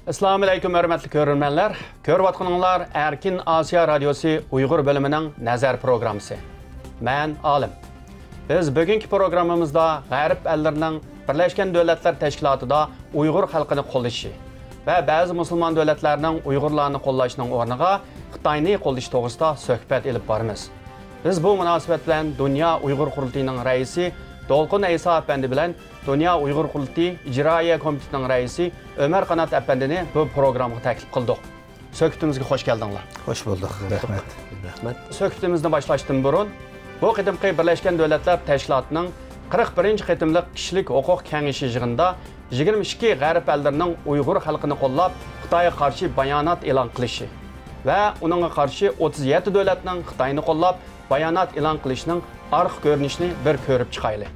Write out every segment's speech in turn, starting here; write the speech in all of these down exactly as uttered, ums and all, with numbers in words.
ئەسسالامۇئەلەيكۇم، ھۆرمەتلىك كۆرۈرمەنلەر. كۆرۈۋاتقىنىڭلار ئەركىن ئاسىيا رادىيوسى ئۇيغۇر بۆلۈمىنىڭ نەزەر پروگراممىسى. مەن ئالىم. بىز بۈگۈنكى پروگراممىمىزدا غەرب ئەللىرىنىڭ بىرلەشكەن دۆلەتلەر تەشكىلاتىدا ئۇيغۇر خەلقىنى قوللىشى ۋە بەزى مۇسۇلمان دۆلەتلەرنىڭ ئۇيغۇرلارنى قوللاشنىڭ ئورنىغا خىتاينى قوللىشى توغرىسىدا سۆھبەت ئېلىپ بارىمىز. بىز بۇ مۇناسىۋەت بىلەن دۇنيا ئۇيغۇر قۇرۇلتىيىنىڭ رەئىسى دولقۇن ئەيسا ئەپەندى بىلەن دۇنيا ئۇيغۇر قۇرۇلتىيى ئىجرائىيە كومىتېتىنىڭ رەئىسى ئۆمەر قانات ئەپەندىنى بۇ پروگراممىغا تەكلىپ قىلدۇق. سۆھبىتىمىزگە خوش كەلدىڭلار. خوش بولدۇق. رەھمەت. رەھمەت. سۆھبىتىمىزنى باشلاشتىن بۇرۇن، بۇ قېتىمقى بىرلەشكەن دۆلەتلەر تەشكىلاتىنىڭ قىرىق بىرىنچى قېتىملىق كىشىلىك ھوقۇق كېڭىشى يىغىنىدا يىگىرمە ئىككى غەرب ئەللىرىنىڭ ئۇيغۇر خەلقىنى قوللاپ، خىتايغا قارشى بايانات ئېلان قىلىشى ۋە ئۇنىڭغا قارشى ئوتتۇز يەتتە دۆلەتنىڭ خىتاينى قوللاپ بايانات ئېلان قىلىشىنىڭ ئارقا كۆرۈنۈشىنى بىر كۆرۈپ چىقايلى.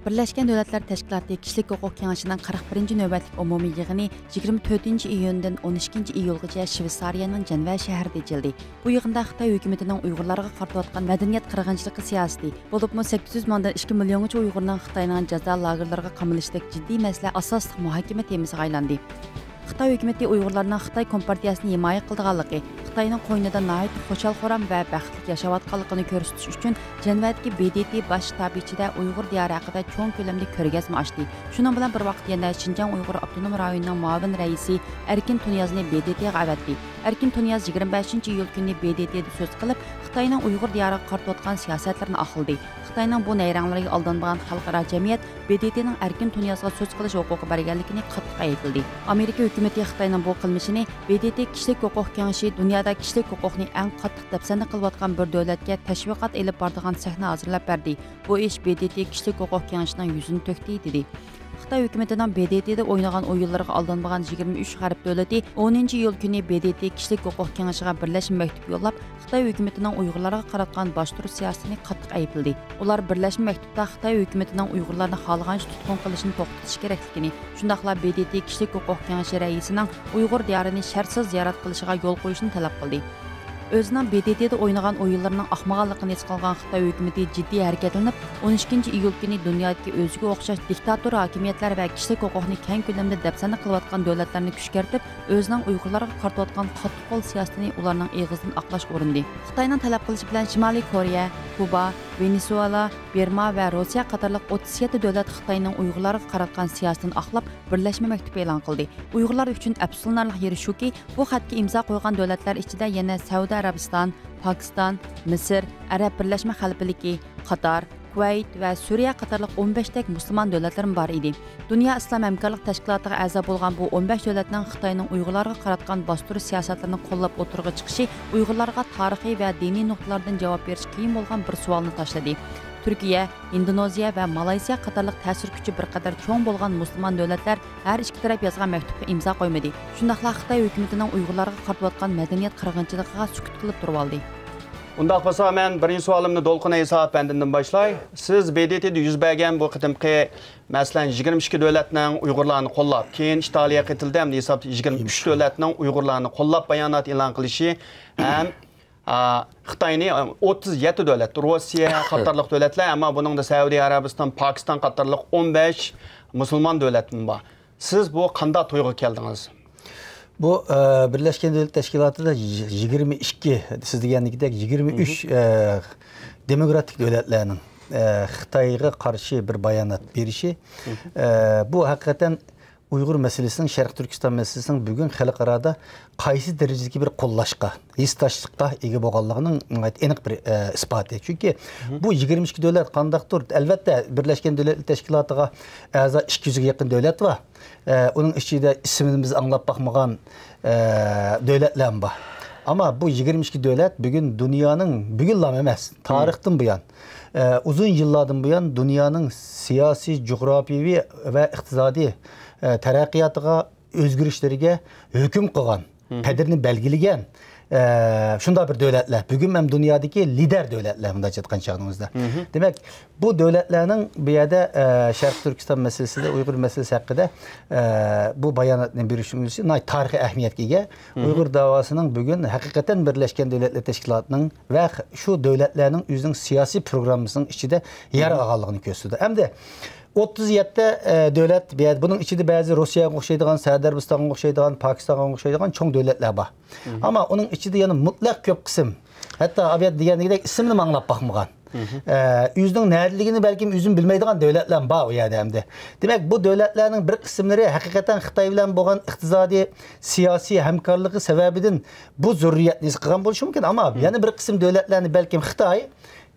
بىرلەشكەن دۆلەتلەر تەشكىلاتى كىشىلىك ھوقۇق كېڭىشىنىڭ قىرىق بىرىنچى نۆۋەتلىك ئومۇمىي يىغىنى يىگىرمە تۆتىنچى ئىيۇندىن ئون ئىككىنچى ئىيۇلغىچە شۋېتسارىيەنىڭ جەنۋە شەھىرىدە ئېچىلدى. بۇ يىغىندا خىتاي ھۆكۈمىتىنىڭ ئۇيغۇرلارغا قارىتىۋاتقان مەدەنىيەت قىرغىنچىلىقى سىياسىتى، بولۇپمۇ سەككىز يۈز مىڭدىن ئىككى مىليونغىچە ئۇيغۇرنىڭ خىتاينىڭ جازا لاگېرلىرىغا قامىلىشىدەك جىددىي مەسىلە ئاساسلىق مۇھاكىمە تېمىسىغا ئايلاندى. خىتاي ھۆكۈمىتى ئۇيغۇرلارنىڭ خىتاي كومپارتىيەسىنى ھىمايە قىلىدىغانلىقى، خىتاينىڭ قوينىدا ناھايىتى خۇشال-خۇرام ۋە بەختلىك ياشاۋاتقانلىقىنى كۆرسىتىش ئۈچۈن، جەنۋەدىكى ب د ت باش شتابى ئىچىدە ئۇيغۇر دىيارى ھەققىدە چوڭ كۆلەمدە كۆرگەزمە ئاچتى. شۇنىڭ بىلەن بىر ۋاقىت يەنە شىنجاڭ ئۇيغۇر ئاپتونوم رايونىنىڭ مۇئاۋىن رەئىسى ئەركىن تۇنىيازنى ب د ت غا ئەۋەتتى. ئەركىن تۇنىياز يىگىرمە بەشىنچى ئىيۇل كۈنى ب د ت دا سۆز قىلىپ، خىتاينىڭ ئۇيغۇر دىيارىغا قارىتىۋاتقان سىياسەتلىرىنى ئاقلىدى. خىتاينىڭ بۇ نەيرەڭلىرىگە ئالدانمىغان خەلقئارا جەمئىيەت ب د ت نىڭ ئەركىن تۇنىيازغا سۆز قىلىش ھوقۇقى بەرگەنلىكىنى قاتتىق ئەيىبلىدى. ئامېرىكا ھۆكۈمىتى خىتاينىڭ بۇ قىلمىشىنى ب د ت كىشىلىك ھوقۇق كېڭىشى دۇنيادا كىشىلىك ھوقۇقنى ئەڭ قاتتىق دەپسەندە قىلىۋاتقان بىر دۆلەتكە تەشۋىقات ئېلىپ بارىدىغان سەھنە ھازىرلاپ بەردى. بۇ ئىش ب د ت كىشىلىك ھوقۇق كېڭىشىنىڭ يۈزىنى تۆكتى، دېدى. خىتاي ھۆكۈمىتىنىڭ ب د ت دا ئوينىغان ئويۇنلىرىغا ئالدانمىغان يىگىرمە ئۈچ غەرب دۆلىتى ئونىنچى ئىيۇل كۈنى ب د ت كىشىلىك ھوقۇق كېڭىشىگە بىرلەشمە مەكتۇپ يوللاپ، خىتاي ھۆكۈمىتىنىڭ ئۇيغۇرلارغا قاراتقان باستۇرۇش سىياسىتىنى قاتتىق ئەيىبلىدى. ئۇلار بىرلەشمە مەكتۇپتا خىتاي ھۆكۈمىتىنىڭ ئۇيغۇرلارنى خالىغانچە تۇتقۇن قىلىشىنى توختىتىش كېرەكلىكىنى، شۇنداقلا ب د ت كىشىلىك ھوقۇق كېڭىشى رەئىسىنىڭ ئۇيغۇر دىيارىنى شەرتسىز زىيارەت قىلىشىغا يول قويۇشنى تەلەپ قىلدى. ئۆزىنىڭ ب د ت دا ئوينىغان ئويۇنلىرىنىڭ ئاقمىغانلىقىنى ھېس قىلغان خىتاي ھۆكۈمىتى جىددىي ھەرىكەتلىنىپ، ئون ئىككىنچى ئىيۇل كۈنى دۇنيادىكى ئۆزىگە ئوخشاش دىكتاتور ھاكىمىيەتلەر ۋە كىشىلىك ھوقۇقنى كەڭ كۆلەمدە دەپسەندە قىلىۋاتقان دۆلەتلەرنى كۈچكەرتىپ، ئۆزىنىڭ ئۇيغۇرلارغا قارىتىۋاتقان قاتتىق قول سىياسىتىنى ئۇلارنىڭ ئېغىزىدىن ئاقلاشقا ئۇرۇندى. خىتاينىڭ تەلەپ قىلىشى بىلەن شىمالىي كورېيە، كۇبا، ۋېنېزۇېلا، بىرما ۋە روسىيە قاتارلىق ئوتتۇز يەتتە دۆلەت خىتاينىڭ ئۇيغۇرلارغا قاراتقان سىياسىتىنى ئاقلاپ، بىرلەشمە مەكتۇپ ئېلان قىلدى. ئۇيغۇرلار ئۈچۈن ئەپسۇسلىنارلىق يېرى شۇكى، بۇ خەتكە ئىمزا قويغان دۆلەتلەر ئىچىدە يەنە سەئۇدى ئەرەبىستان، پاكىستان، مىسىر، ئەرەب بىرلەشمە خەلىپىلىكى، قاتار، كۇۋەيت ۋە سۈرىيە قاتارلىق ئون بەشتەك مۇسۇلمان دۆلەتلىرىمۇ بار ئىدى. دۇنيا ئىسلام ھەمكارلىق تەشكىلاتىغا ئەزا بولغان بۇ ئون بەش دۆلەتنىڭ خىتاينىڭ ئۇيغۇرلارغا قاراتقان باستۇرۇش سىياسەتلىرىنى قوللاپ ئوتتۇرىغا چىقىشى ئۇيغۇرلارغا تارىخىي ۋە دىنىي نۇقتىلاردىن جاۋاب بېرىش قىيىن بولغان بىر سوئالنى تاشلىدى. تۈركىيە، ئىندونېزىيە ۋە مالايزىيە قاتارلىق تەسىر كۈچى بىر قەدەر چوڭ بولغان مۇسۇلمان دۆلەتلەر ھەر ئىككى تەرەپ يازغان مەكتۇپقا ئىمزا قويمىدى. شۇنداقلا خىتاي ھۆكۈمىتىنىڭ ئۇيغۇرلارغا قارىتىۋاتقان مەدەنىيەت قىرغىنچىلىقىغا سۈكۈت قىلىپ تۇرۇۋالدى. ئۇنداق بولسا، مەن بىرىنچى سوئالىمنى دولقۇن ئەيسا ئەپەندىدىن باشلاي. سىز ب د ت دا يۈز بەرگەن بۇ قېتىمقى، مەسىلەن، يىگىرمە ئىككى دۆلەتنىڭ ئۇيغۇرلارنى قوللاپ، كېيىن ئىتالىيە قېتىلدى، ئەمدى ھېسابتا يىگىرمە ئۈچ دۆلەتنىڭ ئۇيغۇرلارنى قوللاپ بايانات ئېلان قىلىشى ھەم، ئا، خىتاينى، ئوتتۇز يەتتە دۆلەت، روسىيە قاتارلىق دۆلەتلەر، ئەمما بۇنىڭدا سەئۇدى ئەرەبىستان، پاكىستان قاتارلىق ئون بەش مۇسۇلمان دۆلەتمۇ بار. سىز بۇ قانداق تۇيغۇغا كەلدىڭىز؟ بۇ، ئە، بىرلەشكەن دۆلەت تەشكىلاتىدا يىگىرمە ئىككى، سىز دېگەنكىدەك يىگىرمە ئۈچ، ئە، دېموكراتىك دۆلەتلەرنىڭ، ئە، خىتايغا قارشى بىر بايانات بېرىشى، ئە، بۇ ھەقىقەتەن ئۇيغۇر مەسىلىسىنىڭ، شەرقىي تۈركىستان مەسىلىسىنىڭ بۈگۈن خەلقئارادا قايسى دەرىجىدىكى بىر قوللاشقا، ھېسداشلىققا ئىگە بولغانلىقىنىڭ ناھايىتى ئېنىق بىر، ئە، ئىسپاتى. چۈنكى بۇ يىگىرمە ئىككى دۆلەت قانداقتۇر، ئەلۋەتتە، بىرلەشكەن دۆلەتلەر تەشكىلاتىغا ئەزا ئىككى يۈزگە يېقىن دۆلەت بار. ئە، ئۇنىڭ ئىچىدە ئىسمىنى بىز ئاڭلاپ باقمىغان، ئە، دۆلەتلەرمۇ بار. ئەمما بۇ يىگىرمە ئىككى دۆلەت بۈگۈن دۇنيانىڭ، بۈگۈنلام ئەمەس، تارىختىن بۇيان، ئە، ئۇزۇن يىللاردىن بۇيان دۇنيانىڭ سىياسىي، جۇغراپىيەۋى ۋە ئىقتىسادىي، ئە، تەرەققىياتىغا، ئۆزگىرىشلىرىگە ھۆكۈم قىلغان، قەدرىنى بەلگىلىگەن، ئە، شۇنداق بىر دۆلەتلەر. بۈگۈن ھەم دۇنيادىكى لىدەر دۆلەتلەر، مۇنداقچە ئېيتقان چاغىمىزدا. دېمەك، بۇ دۆلەتلەرنىڭ بۇ يەردە، ئە، شەرقىي تۈركىستان مەسىلىسىدە، ئۇيغۇر مەسىلىسى ھەققىدە، ئە، بۇ باياناتنى بېرىشى ناھايىتى تارىخىي ئەھمىيەتكە ئىگە. ئۇيغۇر داۋاسىنىڭ بۈگۈن ھەقىقەتەن بىرلەشكەن دۆلەتلەر تەشكىلاتىنىڭ ۋە شۇ دۆلەتلەرنىڭ ئۆزىنىڭ سىياسىي پروگراممىسىنىڭ ئىچىدە يەر ئالغانلىقىنى كۆرسىتىدۇ. ئەمدى ئوتتۇز يەتتە، ئە، دۆلەت، بۇ يەردە، بۇنىڭ ئىچىدە بەزى روسىيەگە ئوخشايدىغان، سەئۇدى ئەرەبىستانغا ئوخشايدىغان، پاكىستانغا ئوخشايدىغان چوڭ دۆلەتلەر بار. ئەمما ئۇنىڭ ئىچىدە يەنە مۇتلەق كۆپ قىسىم، ھەتتا ئابىيەت دېگەندەك ئىسمىنى ئاڭلاپ باقمىغان، ئە، ئۆزىنىڭ نەدىلىكىنى بەلكىم ئۆزىمۇ بىلمەيدىغان دۆلەتلەر بار ئۇ يەردە ئەمدى. دېمەك، بۇ دۆلەتلەرنىڭ بىر قىسىملىرى ھەقىقەتەن خىتاي بىلەن بولغان ئىقتىسادىي، سىياسىي ھەمكارلىقى سەۋەبىدىن بۇ زۆرۈرىيەتنى ھېس قىلغان بولۇشى مۇمكىن. ئەمما يەنە بىر قىسىم دۆلەتلەرنى بەلكىم خىتاي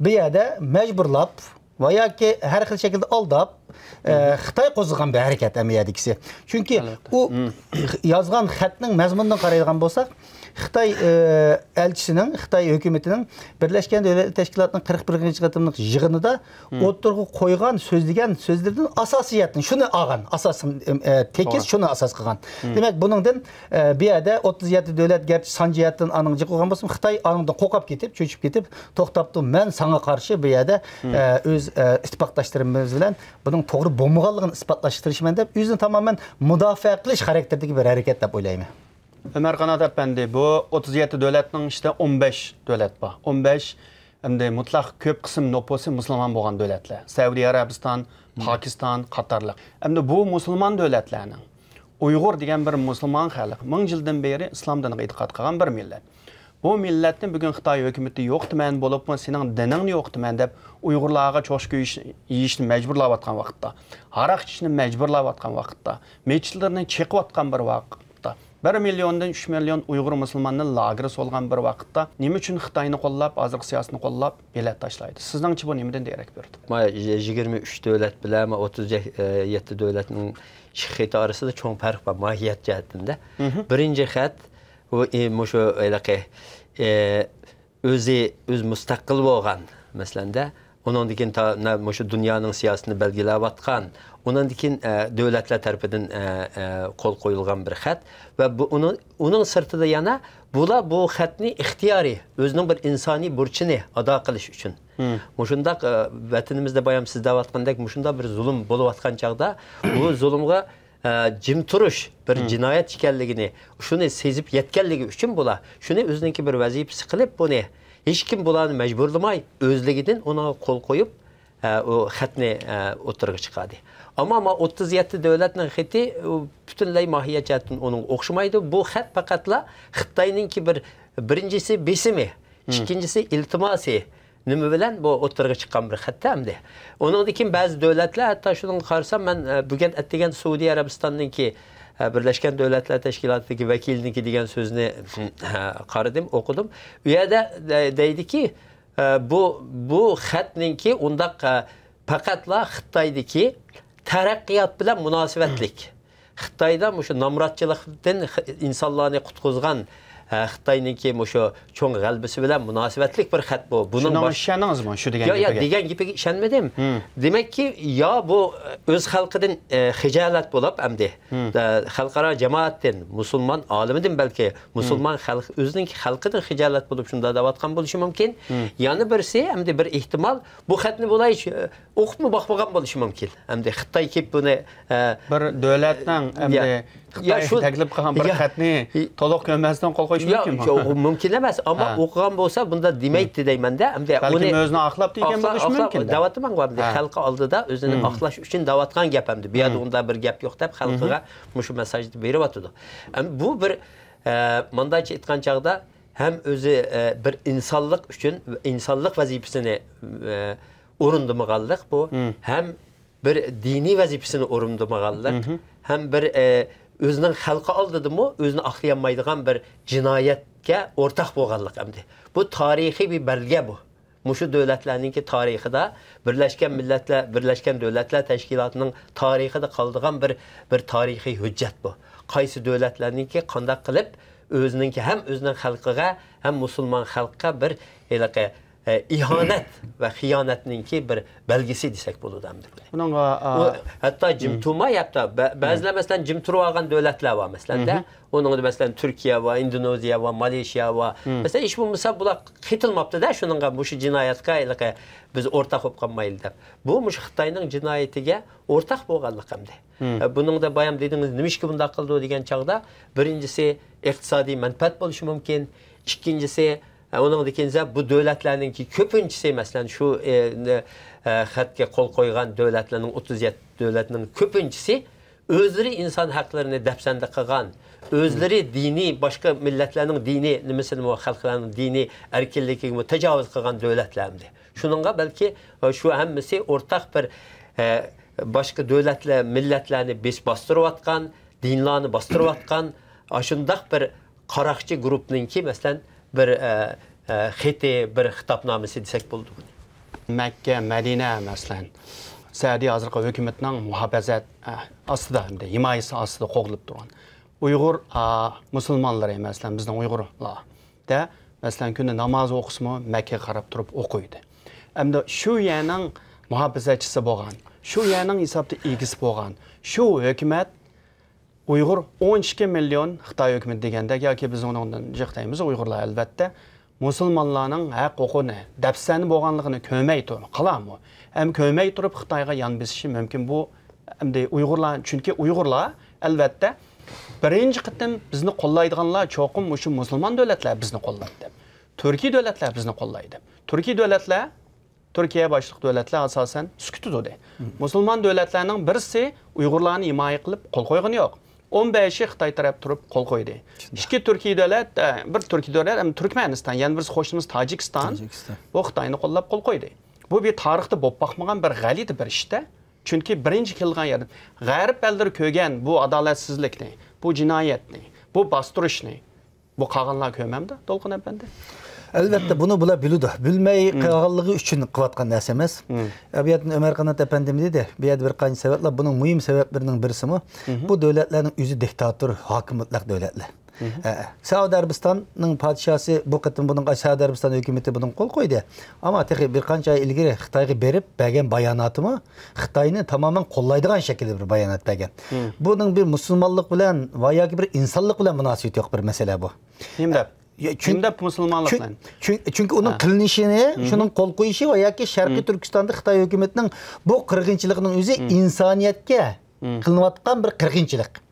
بۇ يەردە مەجبۇرلاپ ۋە ياكى ھەر خىل شەكىلدە ئالداپ، ئە، خىتاي قوزغىغان بىر ھەرىكەت ئەمەلىيەتتىكىسى. چۈنكى ئۇ يازغان خەتنىڭ مەزمۇنىدىن قارايدىغان بولساق، خىتاي، ئە، ئەلچىسىنىڭ، خىتاي ھۆكۈمىتىنىڭ بىرلەشكەن دۆلەتلەر تەشكىلاتىنىڭ قىرىق بىرىنچى قېتىملىق يىغىنىدا ئوتتۇرىغا قويغان، سۆزلىگەن سۆزلىرىدىن ئاساسىيەتنى شۇنى ئالغان، ئاساسەن، ئە، تېكىست شۇنى ئاساس قىلغان. دېمەك، بۇنىڭدىن، ئە، بۇ يەردە ئوتتۇز يەتتە دۆلەت گەرچە سان جەھەتتىن ئانىڭ جىق بولغان بولسىمۇ، خىتاي ئانىڭدىن قورقۇپ كېتىپ، چۆچۈپ كېتىپ، توختاپتۇ، مەن ساڭا قارشى بۇ يەردە، ئە، ئۆز، ئە، ئىتتىپاقداشلىرىمىز بىلەن بۇنىڭ توغرا بولمىغانلىقىنى ئىسپاتلاشقا تىرىشىمەن دەپ، ئۆزىنى تامامەن مۇداپىئە قىلىش خاراكتېرىدىكى بىر ھەرىكەت دەپ ئويلايمەن. ئۆمەر قانات ئەپەندى، بۇ ئوتتۇز يەتتە دۆلەتنىڭ ئىچىدە ئون بەش دۆلەت بار. ئون بەش، ئەمدى مۇتلەق كۆپ قىسىم نوپۇسى مۇسۇلمان بولغان دۆلەتلەر. سەئۇدى ئەرەبىستان، پاكىستان قاتارلىق. ئەمدى بۇ مۇسۇلمان دۆلەتلەرنىڭ ئۇيغۇر دېگەن بىر مۇسۇلمان خەلق، مىڭ يىلدىن بېرى ئىسلام دىنىغا ئېتىقاد قىلغان بىر مىللەت. بۇ مىللەتنى بۈگۈن خىتاي ھۆكۈمىتى يوقىتىمەن بولۇپمۇ، سېنىڭ دىنىڭنى يوقىتىمەن دەپ، ئۇيغۇرلارغا چوشقا يېيىش-، يېيىشنى مەجبۇرلاۋاتقان ۋاقىتتا، ھاراق ئىچىشنى مەجبۇرلاۋاتقان ۋاقىتتا، مەسچىتلىرىنى چېقىۋاتقان بىر ۋاقىتتا، بىر مىليوندىن ئۈچ مىليون ئۇيغۇر مۇسۇلماننى لاگېرغا سولغان بىر ۋاقىتتا، نېمە ئۈچۈن خىتاينى قوللاپ، ھازىرقى سىياسىتىنى قوللاپ بېلەت تاشلايدۇ؟ سىزنىڭچە بۇ نېمىدىن دېرەك بېرىدۇ؟ ما يىگىرمە ئۈچ دۆلەت بىلەن ما ئوتتۇز يەتتە دۆلەتنىڭ ئىش خېتى ئارىسىدا چوڭ پەرق بار ماھىيەت جەھەتتىن-دە. بىرىنچى خەت، ئۇ، ئى، مۇشۇ ھېلىقى، ئى، ئۆزى، ئۆزى مۇستەقىل بولغان، مەسىلەن-دە، ئۇنىڭدىن كېيىن تا-، نە-، مۇشۇ دۇنيانىڭ سىياسىتىنى بەلگىلەۋاتقان، ئۇنىڭدىن كېيىن، ئە، دۆلەتلەر تەرىپىدىن، ئە، ئە، قول قويۇلغان بىر خەت ۋە بۇ، ئۇنىڭ، ئۇنىڭ سىرتىدا يەنە بۇلار بۇ خەتنى ئىختىيارىي، ئۆزىنىڭ بىر ئىنسانىي بۇرچىنى ئادا قىلىش ئۈچۈن. مۇشۇنداق، ئە، ۋەتىنىمىزدە بايام سىز دەۋاتقاندەك مۇشۇنداق بىر زۇلۇم بولۇۋاتقان چاغدا، بۇ زۇلۇمغا ئە، جىم تۇرۇش بىر جىنايەت ئىكەنلىكىنى، شۇنى سېزىپ يەتكەنلىكى ئۈچۈن بۇلار شۇنى ئۆزىنىڭكى بىر ۋەزىپىسى قىلىپ، بۇنى ھېچكىم بۇلارنى مەجبۇرلىماي، ئۆزلۈكىدىن ئۇنىڭغا قول قويۇپ، ئە، ئۇ خەتنى، ئە، ئوتتۇرىغا چىقاردى. ئەمما، ئەمما ئوتتۇز يەتتە دۆلەتنىڭ خېتى، ئۇ پۈتۈنلەي ماھىيەت جەھەتتىن ئۇنىڭغا ئوخشىمايدۇ. بۇ خەت پەقەتلا خىتاينىڭكى بىر، بىرىنچىسى، بېسىمى، ئىككىنچىسى، ئىلتىماسى، نېمە بىلەن بۇ ئوتتۇرىغا چىققان بىر خەتتە ئەمدى. ئۇنىڭدىن كېيىن بەزى دۆلەتلەر، ھەتتا شۇنىڭغا قارىسام، مەن، ئە، بۈگۈن ئەتىگەن سەئۇدى ئەرەبىستاننىڭكى، ئە، بىرلەشكەن دۆلەتلەر تەشكىلاتىدىكى ۋەكىلىنىڭكى دېگەن سۆزىنى، ئە، قارىدىم، ئوقۇدۇم. ئۇ يەردە دە-، دەيدىكى، ئە، بۇ، بۇ خەتنىڭكى ئۇنداق، ئە، پەقەتلا خىتايدىكى تەرەققىيات بىلەن مۇناسىۋەتلىك. خىتايدا مۇشۇ نامراتچىلىقتىن خ-، ئىنسانلارنى قۇتقۇزغان، ھە، خىتاينىڭكى مۇشۇ چوڭ غەلىبىسى بىلەن مۇناسىۋەتلىك بىر خەت بۇ. بۇنىڭ شۇنىڭغا باش- ئىشەندىڭىزمۇ، شۇ دېگەن يا، يا، گېپىگە؟ دېگەن گېپىگە ئىشەنمىدىم. دېمەككى، يا بۇ ئۆز خەلقىدىن، ئە، خىجالەت بولۇپ ئەمدى، ئە، خەلقئارا جامائەتتىن، مۇسۇلمان ئالىمىدىن بەلكى، مۇسۇلمان خەلق ئۆزىنىڭكى خەلقىدىن خىجالەت بولۇپ شۇنداق دەۋاتقان بولۇشى مۇمكىن. يەنە بىرسى ئەمدى بىر ئېھتىمال، بۇ خەتنى بۇلار ھېچ، ئە، ئوقۇپمۇ باقمىغان بولۇشى مۇمكىن. ئەمدى خىتاي كېلىپ بۇنى، ئە، بىر دۆلەتنىڭ يا، ئەمدى يا، خىتاي شۇ، تەكلىپ قىلغان بىر يا، خەتنى تولۇق كۆرمەستىن قول قويۇشى يا، مۇمكىنمۇ؟ يوق، مۇمكىن ئەمەس. ئەمما ھە. ئوقۇغان بولسا، بۇنداق دېمەيتتى دەيمەن-دە. ئەمدى بەلكىم ئۇنى ئۆزىنى ئاقلاپ دېگەن ئاقلا-، بولۇشى ئاقلاپ مۇمكىن-دە. دەۋاتىمەنغۇ ئەمدى. ھە. خەلقى ئالدىدا ئۆزىنى ئاقلاش ئۈچۈن دەۋاتقان گەپ ئەمدى. بۇ يەردە ئۇنداق بىر گەپ يوق دەپ خەلقىگە مۇشۇ مېساژنى بېرىۋاتىدۇ. ئەم، بۇ بىر، ئە، مانداچە ئېيتقان چاغدا، ھەم ئۆزى، ئە، بىر ئىنسانلىق ئۈچۈن، ئىنسانلىق ۋەزىپىسىنى، ئە، ئورۇندىمىغانلىق بۇ، ھەم بىر دىنىي ۋەزىپىسىنى ئورۇندىمىغانلىق، ھەم بىر، ئە، ئۆزىنىڭ خەلقى ئالدىدىمۇ ئۆزىنى ئاقلىيالمايدىغان بىر جىنايەتكە ئورتاق بولغانلىق ئەمدى. بۇ تارىخىي بىر بەلگە بۇ. مۇشۇ دۆلەتلەرنىڭكى تارىخىدا، بىرلەشكەن مىللەتلەر، بىرلەشكەن دۆلەتلەر تەشكىلاتىنىڭ تارىخىدا قالىدىغان بىر، بىر تارىخىي ھۆججەت بۇ. قايسى دۆلەتلەرنىڭكى قانداق قىلىپ ئۆزىنىڭكى ھەم ئۆزىنىڭ خەلقىگە، ھەم مۇسۇلمان خەلققە بىر ھېلىقى، ئە، ئىھانەت ۋە خىيانەتنىڭكى بىر بەلگىسى دېسەك بولىدۇ ئەمدى بۇنى. بۇنىڭغا، ئا، ئۇ ھەتتا جىم تۇرماي، ھەتتا بە-، بەزىلەر، مەسىلەن، جىم تۇرۇۋالغان دۆلەتلەر بار، مەسىلەن-دە. ئۇنىڭدا، مەسىلەن، تۈركىيە بار، ئىندونېزىيە بار، مالېيشىيا بار. مەسىلەن، ھېچ بولمىسا بۇلار قېتىلماپتۇ-دە، شۇنىڭغا، مۇشۇ جىنايەتكە ھېلىقى بىز ئورتاق بولۇپ قالمايلى دەپ. بۇ مۇشۇ خىتاينىڭ جىنايىتىگە ئورتاق بولغانلىق ئەمدى. ئە، بۇنىڭدا بايام دېدىڭىز، نېمىشقا بۇنداق قىلىدۇ دېگەن چاغدا، بىرىنچىسى، ئىقتىسادىي مەنپەئەت بولۇشى مۇمكىن. ئىككىنچىسى، ئۇنىڭدىن كېيىن بۇ دۆلەتلەرنىڭكى كۆپىنچىسى، مەسىلەن، شۇ، ئە، نى، ئە، خەتكە قول قويغان دۆلەتلەرنىڭ ئوتتۇز يەتتە دۆلەتنىڭ كۆپىنچىسى ئۆزلىرى ئىنسان ھەقلىرىنى دەپسەندە قىلغان، ئۆزلىرى دىنىي، باشقا مىللەتلەرنىڭ دىنىي نېمىسىنىمۇ، خەلقلەرنىڭ دىنىي ئەركىنلىكىگىمۇ تاجاۋۇز قىلغان دۆلەتلەرمىدى. شۇنىڭغا بەلكى، ئە، شۇ ھەممىسى ئورتاق بىر، ئە، باشقا دۆلەتلەر، مىللەتلەرنى بېسىپ باستۇرۇۋاتقان، دىنلارنى باستۇرۇۋاتقان، ئاشۇنداق بىر قاراقچى گۇرۇپنىڭكى، مەسىلەن، بىر، ئە، ئە، خېتى، بىر خىتابنامىسى دېسەك بولىدۇ بۇنى. مەككە، مەدىنە، مەسىلەن، سەئۇدى ھازىرقى ھۆكۈمەتنىڭ مۇھاپىزەت، ئە، ئاستىدا، ھەمدە ھىمايىسى ئاستىدا قوغدىلىپ تۇرغان ئۇيغۇر، ئا، مۇسۇلمانلىرى، مەسىلەن، بىزنىڭ ئۇيغۇرلار دە، مەسىلەن، كۈندە ناماز ئوقۇسىمۇ مەككىگە قاراپ تۇرۇپ ئوقۇيدۇ. ئەمدى شۇ يەرنىڭ مۇھاپىزەتچىسى بولغان، شۇ يەرنىڭ ھېسابتا ئىگىسى بولغان شۇ ھۆكۈمەت ئۇيغۇر ئون ئىككى مىليون، خىتاي ھۆكۈمىتى دېگەندەك، ياكى بىز ئۇنىڭدىن جىق دەيمىز، ئۇيغۇرلار ئەلۋەتتە مۇسۇلمانلارنىڭ ھەق ھوقۇقىنى، دەپسەندە بولغانلىقىنى كۆرمەي تۇرۇپ، قالارمۇ؟ ھەم كۆرمەي تۇرۇپ خىتايغا يان بېسىشى مۇمكىن. بۇ ئەمدى ئۇيغۇرلار، چۈنكى ئۇيغۇرلار ئەلۋەتتە بىرىنچى قېتىم بىزنى قوللايدىغانلار چوقۇم مۇشۇ مۇسۇلمان دۆلەتلەر بىزنى قوللايدۇ. تۈركىي دۆلەتلەر بىزنى قوللايدۇ. تۈركىي دۆلەتلەر، تۈركىيە باشلىق دۆلەتلەر ئاساسەن سۈكۈتتە تۇردى. مۇسۇلمان دۆلەتلەرنىڭ بىرسى ئۇيغۇرلارنى ھىمايە قىلىپ قول قويغىنى يوق. ئون بەشى خىتاي تەرەپ تۇرۇپ قول قويدى. ئىككى تۈركىي دۆلەت، ئە، بىر تۈركىي دۆلەت، ئەمدى تۈركمەنىستان، يەنە بىرسى قوشنىمىز تاجىكىستان، تاجىكىستان، بۇ خىتاينى قوللاپ قول قويدى. بۇ بىر تارىختا بولۇپ باقمىغان بىر غەلىتە بىر ئىشتە. چۈنكى بىرىنچى كېلىدىغان يەردىن غەرب ئەللىرى كۆرگەن بۇ ئادالەتسىزلىكنى، بۇ جىنايەتنى، بۇ باستۇرۇشنى، بۇ قالغانلار كۆرمەمدۇ، دولقۇن ئەپەندى؟ ئەلۋەتتە، بۇنى بۇلار بىلىدۇ. بىلمەي قالغانلىقى ئۈچۈن قىلىۋاتقان نەرسە ئەمەس. ئە، بۇ يەردىن ئۆمەر قانات ئەپەندىم دېدى، بۇ يەردە بىر قانچە سەۋەبلەر، بۇنىڭ مۇھىم سەۋەبلىرىنىڭ بىرسىمۇ، بۇ دۆلەتلەرنىڭ ئۆزى دىكتاتور، ھاكىم مۇتلەق دۆلەتلەر. ئە، سەئۇدى ئەرەبىستاننىڭ پادىشاسى بۇ قېتىم بۇنىڭغا، سەئۇدى ئەرەبىستان ھۆكۈمىتى بۇنىڭغا قول قويدى. ئەمما تېخى بىر قانچە ئاي ئىلگىرى خىتايغا بېرىپ بەرگەن باياناتىمۇ خىتاينى تامامەن قوللايدىغان شەكىلدە بىر بايانات بەرگەن. بۇنىڭ بىر مۇسۇلمانلىق بىلەن ۋە ياكى بىر ئىنسانلىق بىلەن مۇناسىۋىتى يوق بىر مەسىلە بۇ. نېمە دەپ؟ يا، چۈن-، نېمە دەپ مۇسۇلمانلىق چۈن-، بىلەن؟ چۈن-، چۈنكى ئۇنىڭ قىلىنىشىنى، شۇنىڭ قول قويۇشى ۋە ياكى شەرقىي تۈركىستاندا خىتاي ھۆكۈمىتىنىڭ بۇ قىرغىنچىلىقىنىڭ ئۆزى ئىنسانىيەتكە قىلىنىۋاتقان بىر قىرغىنچىلىق.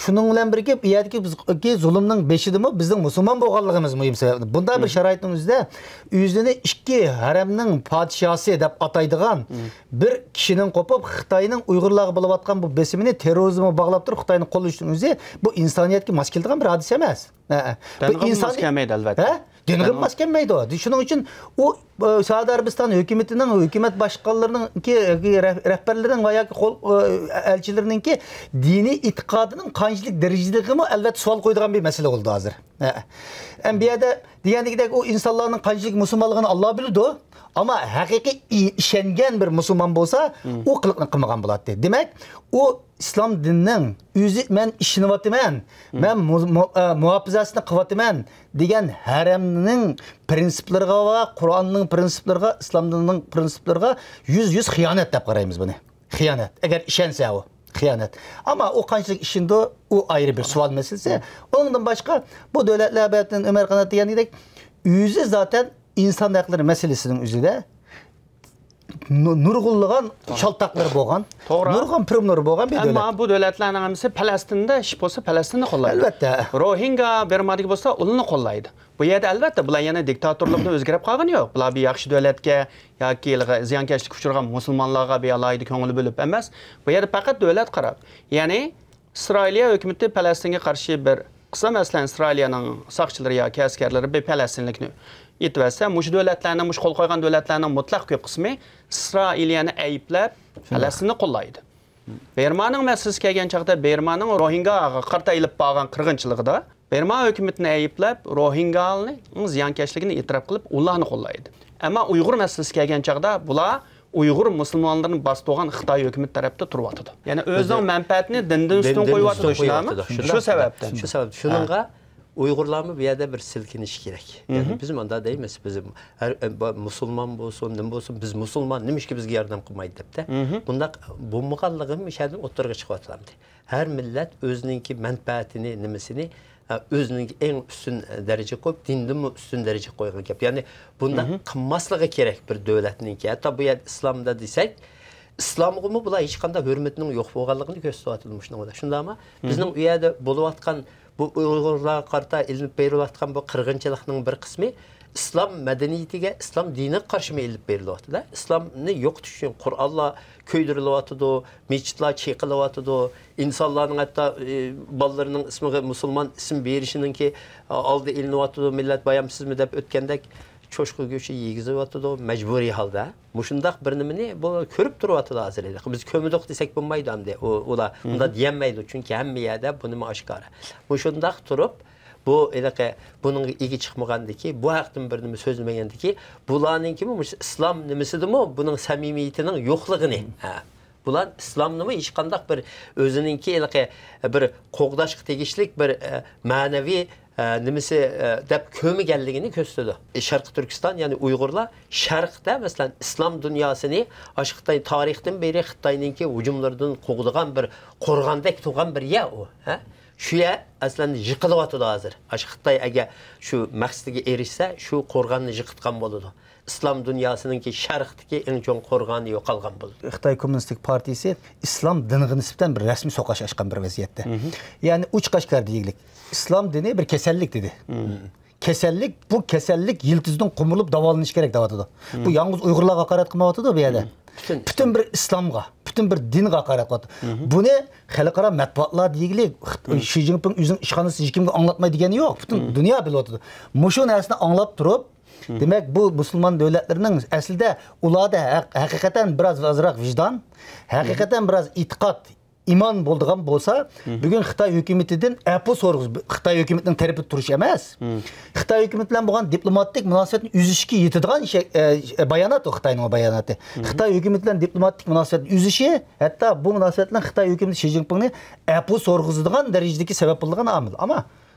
شۇنىڭ بىلەن بىرگە، بۇ يەردىكى بىز-، كى زۇلۇمنىڭ بېشىدىمۇ بىزنىڭ مۇسۇلمان بولغانلىقىمىز مۇھىم سەۋەب. بۇنداق بىر شارائىتنىڭ ئۆزىدە ئۆزىنى ئىككى ھەرەمنىڭ پادىشاسى دەپ ئاتايدىغان بىر كىشىنىڭ قوپۇپ، خىتاينىڭ ئۇيغۇرلارغا بولۇۋاتقان بۇ بېسىمىنى تېررورىزمغا باغلاپ تۇرۇپ، خىتاينى قوللىشىنىڭ ئۆزى بۇ ئىنسانىيەتكە ماس كېلىدىغان بىر ھادىسە ئەمەس. ھە، ھە. بۇ دىنغىمۇ ماس كەلمەيدۇ، ئەلۋەتتە. ھە؟ دىنغىمۇ ماس كەلمەيدۇ. شۇنىڭ ئۈچۈن ئۇ، ئە، سەئۇدى ئەرەبىستان ھۆكۈمىتىنىڭ، ھۆكۈمەت باشقانلىرىنىڭكى، رەھ-، رەھبەرلىرىنىڭ ۋە ياكى قول، ئە، ئەلچىلىرىنىڭكى دىنىي ئېتىقادىنىڭ قانچىلىك دەرىجىدىلىكىمۇ ئەلۋەتتە سوئال قويىدىغان بىر مەسىلە بولدى ھازىر. ھە. ئەم، بۇ يەردە دېگەندىكىدەك ئۇ ئىنسانلارنىڭ قانچىلىك مۇسۇلمانلىقىنى ئاللا بىلىدۇ. ئەمما ھەقىقىي ئى-، ئىشەنگەن بىر مۇسۇلمان بولسا، ئۇ قىلىقنى قىلمىغان بولاتتى. دېمەك، ئۇ ئىسلام دىنىنىڭ ئۆزى، مەن ئىشىنىۋاتىمەن، مەن مۇ-، مۇ-، ئە، مۇھاپىزەسىنى قىلىۋاتىمەن دېگەن ھەرەمنىڭ پىرىنسىپلىرىغا ۋە قۇرئاننىڭ پىرىنسىپلىرىغا، ئىسلام دىنىنىڭ پىرىنسىپلىرىغا يۈز يۈز خىيانەت دەپ قارايمىز بۇنى. خىيانەت. ئەگەر ئىشەنسە ئۇ، خىيانەت. ئەمما ئۇ قانچىلىك ئىشىنىدۇ، ئۇ ئايرى بىر سوئال مەسىلىسى. ئۇنىڭدىن باشقا، بۇ دۆلەتلەر ئەلۋەتتە ئۆمەر قانات دېگەندەك، ئۆزى زاتەن ئىنسان ھەقلىرى مەسىلىسىنىڭ ئۆزىدە نۇ-، نۇرغۇنلىغان شالتاقلىرى بولغان، توغرا، نۇرغۇن پىرىملىرى بولغان بىر دۆلەت. ئەمما بۇ دۆلەتلەرنىڭ ھەممىسى پەلەستىندە ئىش بولسا، پەلەستىننى قوللايدۇ. ئەلۋەتتە. روھىنگا بىرمادىكى بولسا، ئۇلارنى قوللايدۇ. بۇ يەردە، ئەلۋەتتە، بۇلار يەنە دىكتاتورلۇقتىن ئۆزگىرىپ قالغىنى يوق. بۇلار بىر ياخشى دۆلەتكە ياكى زىيانكەشلىككە ئۇچرىغان مۇسۇلمانلارغا بىر ئالاھىدە كۆڭۈل بۆلۈپ ئەمەس. بۇ يەردە پەقەت دۆلەت قاراپ. يەنى، ئىسرائىلىيە ھۆكۈمىتى پەلەستىنگە قارشى بىر قىسىم، مەسىلەن، ئىسرائىلىيەنىڭ ساقچىلىرى ياكى ئەسكەرلىرى بىر پەلەستىنلىكنى ئېتىۋەتسە، مۇشۇ دۆلەتلەرنىڭ، مۇشۇ قول قويغان دۆلەتلەرنىڭ مۇتلەق كۆپ قىسمى ئىسرائىلىيەنى ئەيىبلەپ، پەلەستىننى قوللايدۇ. بېرمانىڭ مەسىلىسى كەلگەن چاغدا، بېرمانىڭ روھىنگاغا قارىتا ئېلىپ بارغان قىرغىنچىلىقىدا، بېرما ھۆكۈمىتىنى ئەيىبلەپ، روھىنگالارنىڭ زىيانكەشلىكىنى ئېتىراپ قىلىپ، ئۇلارنى قوللايدۇ. ئەمما ئۇيغۇر مەسىلىسى كەلگەن چاغدا، بۇلار ئۇيغۇر مۇسۇلمانلىرىنى باستۇرغان خىتاي ھۆكۈمىتى تەرەپتە تۇرۇۋاتىدۇ. يەنى ئۆزىنىڭ مەنپەئەتىنى دىندىن ئۈستۈن قويۇۋاتىدۇ، شۇنداقمۇ؟ شۇ سەۋەبتىن. شۇ سەۋەبتىن. شۇنىڭغا ئۇيغۇرلارمۇ بۇ يەردە بىر سىلكىنىشى كېرەك. يەنى بىز مۇنداق دەيمىز، بىز ھەر، ئە، بۇ مۇسۇلمان بولسۇن، نېمە بولسۇن، بىز مۇسۇلمان، نېمىشقا بىزگە ياردەم قىلمايدۇ دەپتە. بۇنداق بولمىغانلىقى مۇشۇ يەردىن ئوتتۇرىغا چىقىۋاتىدۇ. ھەر مىللەت ئۆزىنىڭكى مەنپەئەتىنى، نېمىسىنى، ئە، ئۆزىنىڭكى ئەڭ ئۈستۈن دەرىجىگە قويۇپ، دىندىنمۇ ئۈستۈن دەرىجىگە قويغان گەپ. يەنى بۇنداق قىلماسلىقى كېرەك بىر دۆلەتنىڭكى. ھەتتا بۇ يەردە ئىسلامدا دېسەك، ئىسلامغىمۇ بۇلار ھېچقانداق ھۆرمىتىنىڭ يوق بولغانلىقىنى كۆرسىتىۋاتىدۇ مۇشۇنىڭ بىلەن. شۇنداقمۇ؟ بىزنىڭ ئۇ يەردە بولۇۋاتقان بۇ ئۇيغۇرلارغا قارىتا ئېلىنىپ بېرىلىۋاتقان بۇ قىرغىنچىلىقنىڭ بىر قىسمى ئىسلام مەدەنىيىتىگە، ئىسلام دىنىغا قارشىمۇ ئېلىپ بېرىلىۋاتىدۇ. ئىسلامنى يوقىتىش ئۈچۈن قورئانلار كۆيدۈرۈلۈۋاتىدۇ، مېچىتلار چېقىلىۋاتىدۇ، ئىنسانلارنىڭ ھەتتا، ئى، بالىلىرىنىڭ ئىسمىغا مۇسۇلمان ئىسىم بېرىشىنىڭكى، ئالدى ئېلىنىۋاتىدۇ. مىللەت بايام سىزمۇ دەپ ئۆتكەندەك چوشقا گۆشى يېگۈزۈۋاتىدۇ مەجبۇرىي ھالدا. مۇشۇنداق بىر نېمىنى بۇ كۆرۈپ تۇرۇۋاتىدۇ ھازىر. بىز كۆمدۇق دېسەك بولمايدۇ ئەمدى. ئۇ، ئۇلار ئۇنداق دېيەلمەيدۇ، چۈنكى ھەممە يەردە بۇ نېمە ئاشكارا. مۇشۇنداق تۇرۇپ، بۇ ھېلىقى بۇنىڭغا ئىگە چىقمىغاندىكى، بۇ ھەقتىمۇ بىر نېمە سۆزلىمىگەندىكى، بۇلارنىڭكىمۇ مۇشۇ ئىسلام نېمىسىدىمۇ بۇنىڭ سەمىمىيىتىنىڭ يوقلۇقىنى. ھە. بۇلار ئىسلامنىمۇ ھېچقانداق بىر ئۆزىنىڭكى ھېلىقى بىر قوغداشقا تېگىشلىك بىر، ئە، مەنىۋى، ئە، نېمىسى، ئە، دەپ كۆرمىگەنلىكىنى كۆرسىتىدۇ. شەرقىي تۈركىستان، يەنى ئۇيغۇرلار شەرقتە، مەسىلەن، ئىسلام دۇنياسىنى ئاشۇ خىتاي تارىختىن بېرى خىتاينىڭكى ھۇجۇملىرىدىن قوغدىغان بىر قورغاندەك تۇرغان بىر يەر ئۇ. ھە؟ شۇ يەر ئەسلەن يىقىلىۋاتىدۇ ھازىر. ئاشۇ خىتاي ئەگەر شۇ مەقسىتىگە ئېرىشسە، شۇ قورغاننى يىقىتقان بولىدۇ. ئىسلام دۇنياسىنىڭكى شەرقتىكى ئەڭ چوڭ قورغانى يوقالغان بولىدۇ. خىتاي كوممۇنىستىك پارتىيىسى ئىسلام دىنىغا نىسبەتەن بىر رەسمىي سوقۇش ئاچقان بىر ۋەزىيەتتە. يەنى ئوچۇق ئاشكارا دېگۈلۈك، ئىسلام دىنى بىر كېسەللىك دېدى. كېسەللىك، بۇ كېسەللىك يىلتىزىدىن قومۇرۇلۇپ داۋالىنىشى كېرەك دەۋاتىدۇ. بۇ يالغۇز ئۇيغۇرلارغا ھاقارەت قىلمايۋاتىدۇ بۇ يەردە. پۈتۈن پۈتۈن بىر ئىسلامغا، پۈتۈن بىر دىنغا ھاقارەت قىلىۋاتىدۇ. بۇنى خەلقئارا مەتبۇئاتلار دېگۈلۈك، خىت-، شى جىنپىڭ ئۆزىنىڭ ئىشخانىسىدا ھېچكىمگە ئاڭلاتماي دېگەنى يوق. پۈتۈن دۇنيا بىلىۋاتىدۇ. مۇشۇ نەرسىنى ئاڭلاپ تۇرۇپ، دېمەك، بۇ مۇسۇلمان دۆلەتلىرىنىڭ ئەسلىدە ئۇلاردا ھەق-، ھەقىقەتەن بىراز ئازراق ۋىجدان، ھەقىقەتەن بىراز ئېتىقاد، ئىمان بولىدىغان بولسا، بۈگۈن خىتاي ھۆكۈمىتىدىن ئەپۇ سورىغۇز، خىتاي ھۆكۈمىتىنىڭ تەرىپىدە تۇرۇش ئەمەس. خىتاي ھۆكۈمىتى بىلەن بولغان دىپلوماتىك مۇناسىۋەتنى ئۈزۈشكە يېتىدىغان ئىش، ئە، بايانات ئۇ، خىتاينىڭ باياناتى. خىتاي ھۆكۈمىتى بىلەن دىپلوماتىك مۇناسىۋەتنى ئۈزۈشى، ھەتتا بۇ مۇناسىۋەت بىلەن خىتاي ھۆكۈمىتى شى جىنپىڭنى ئەپۇ سورىغۇزىدىغان دەرىجىدىكى سەۋەب بولىدىغان ئامىل. ئەمما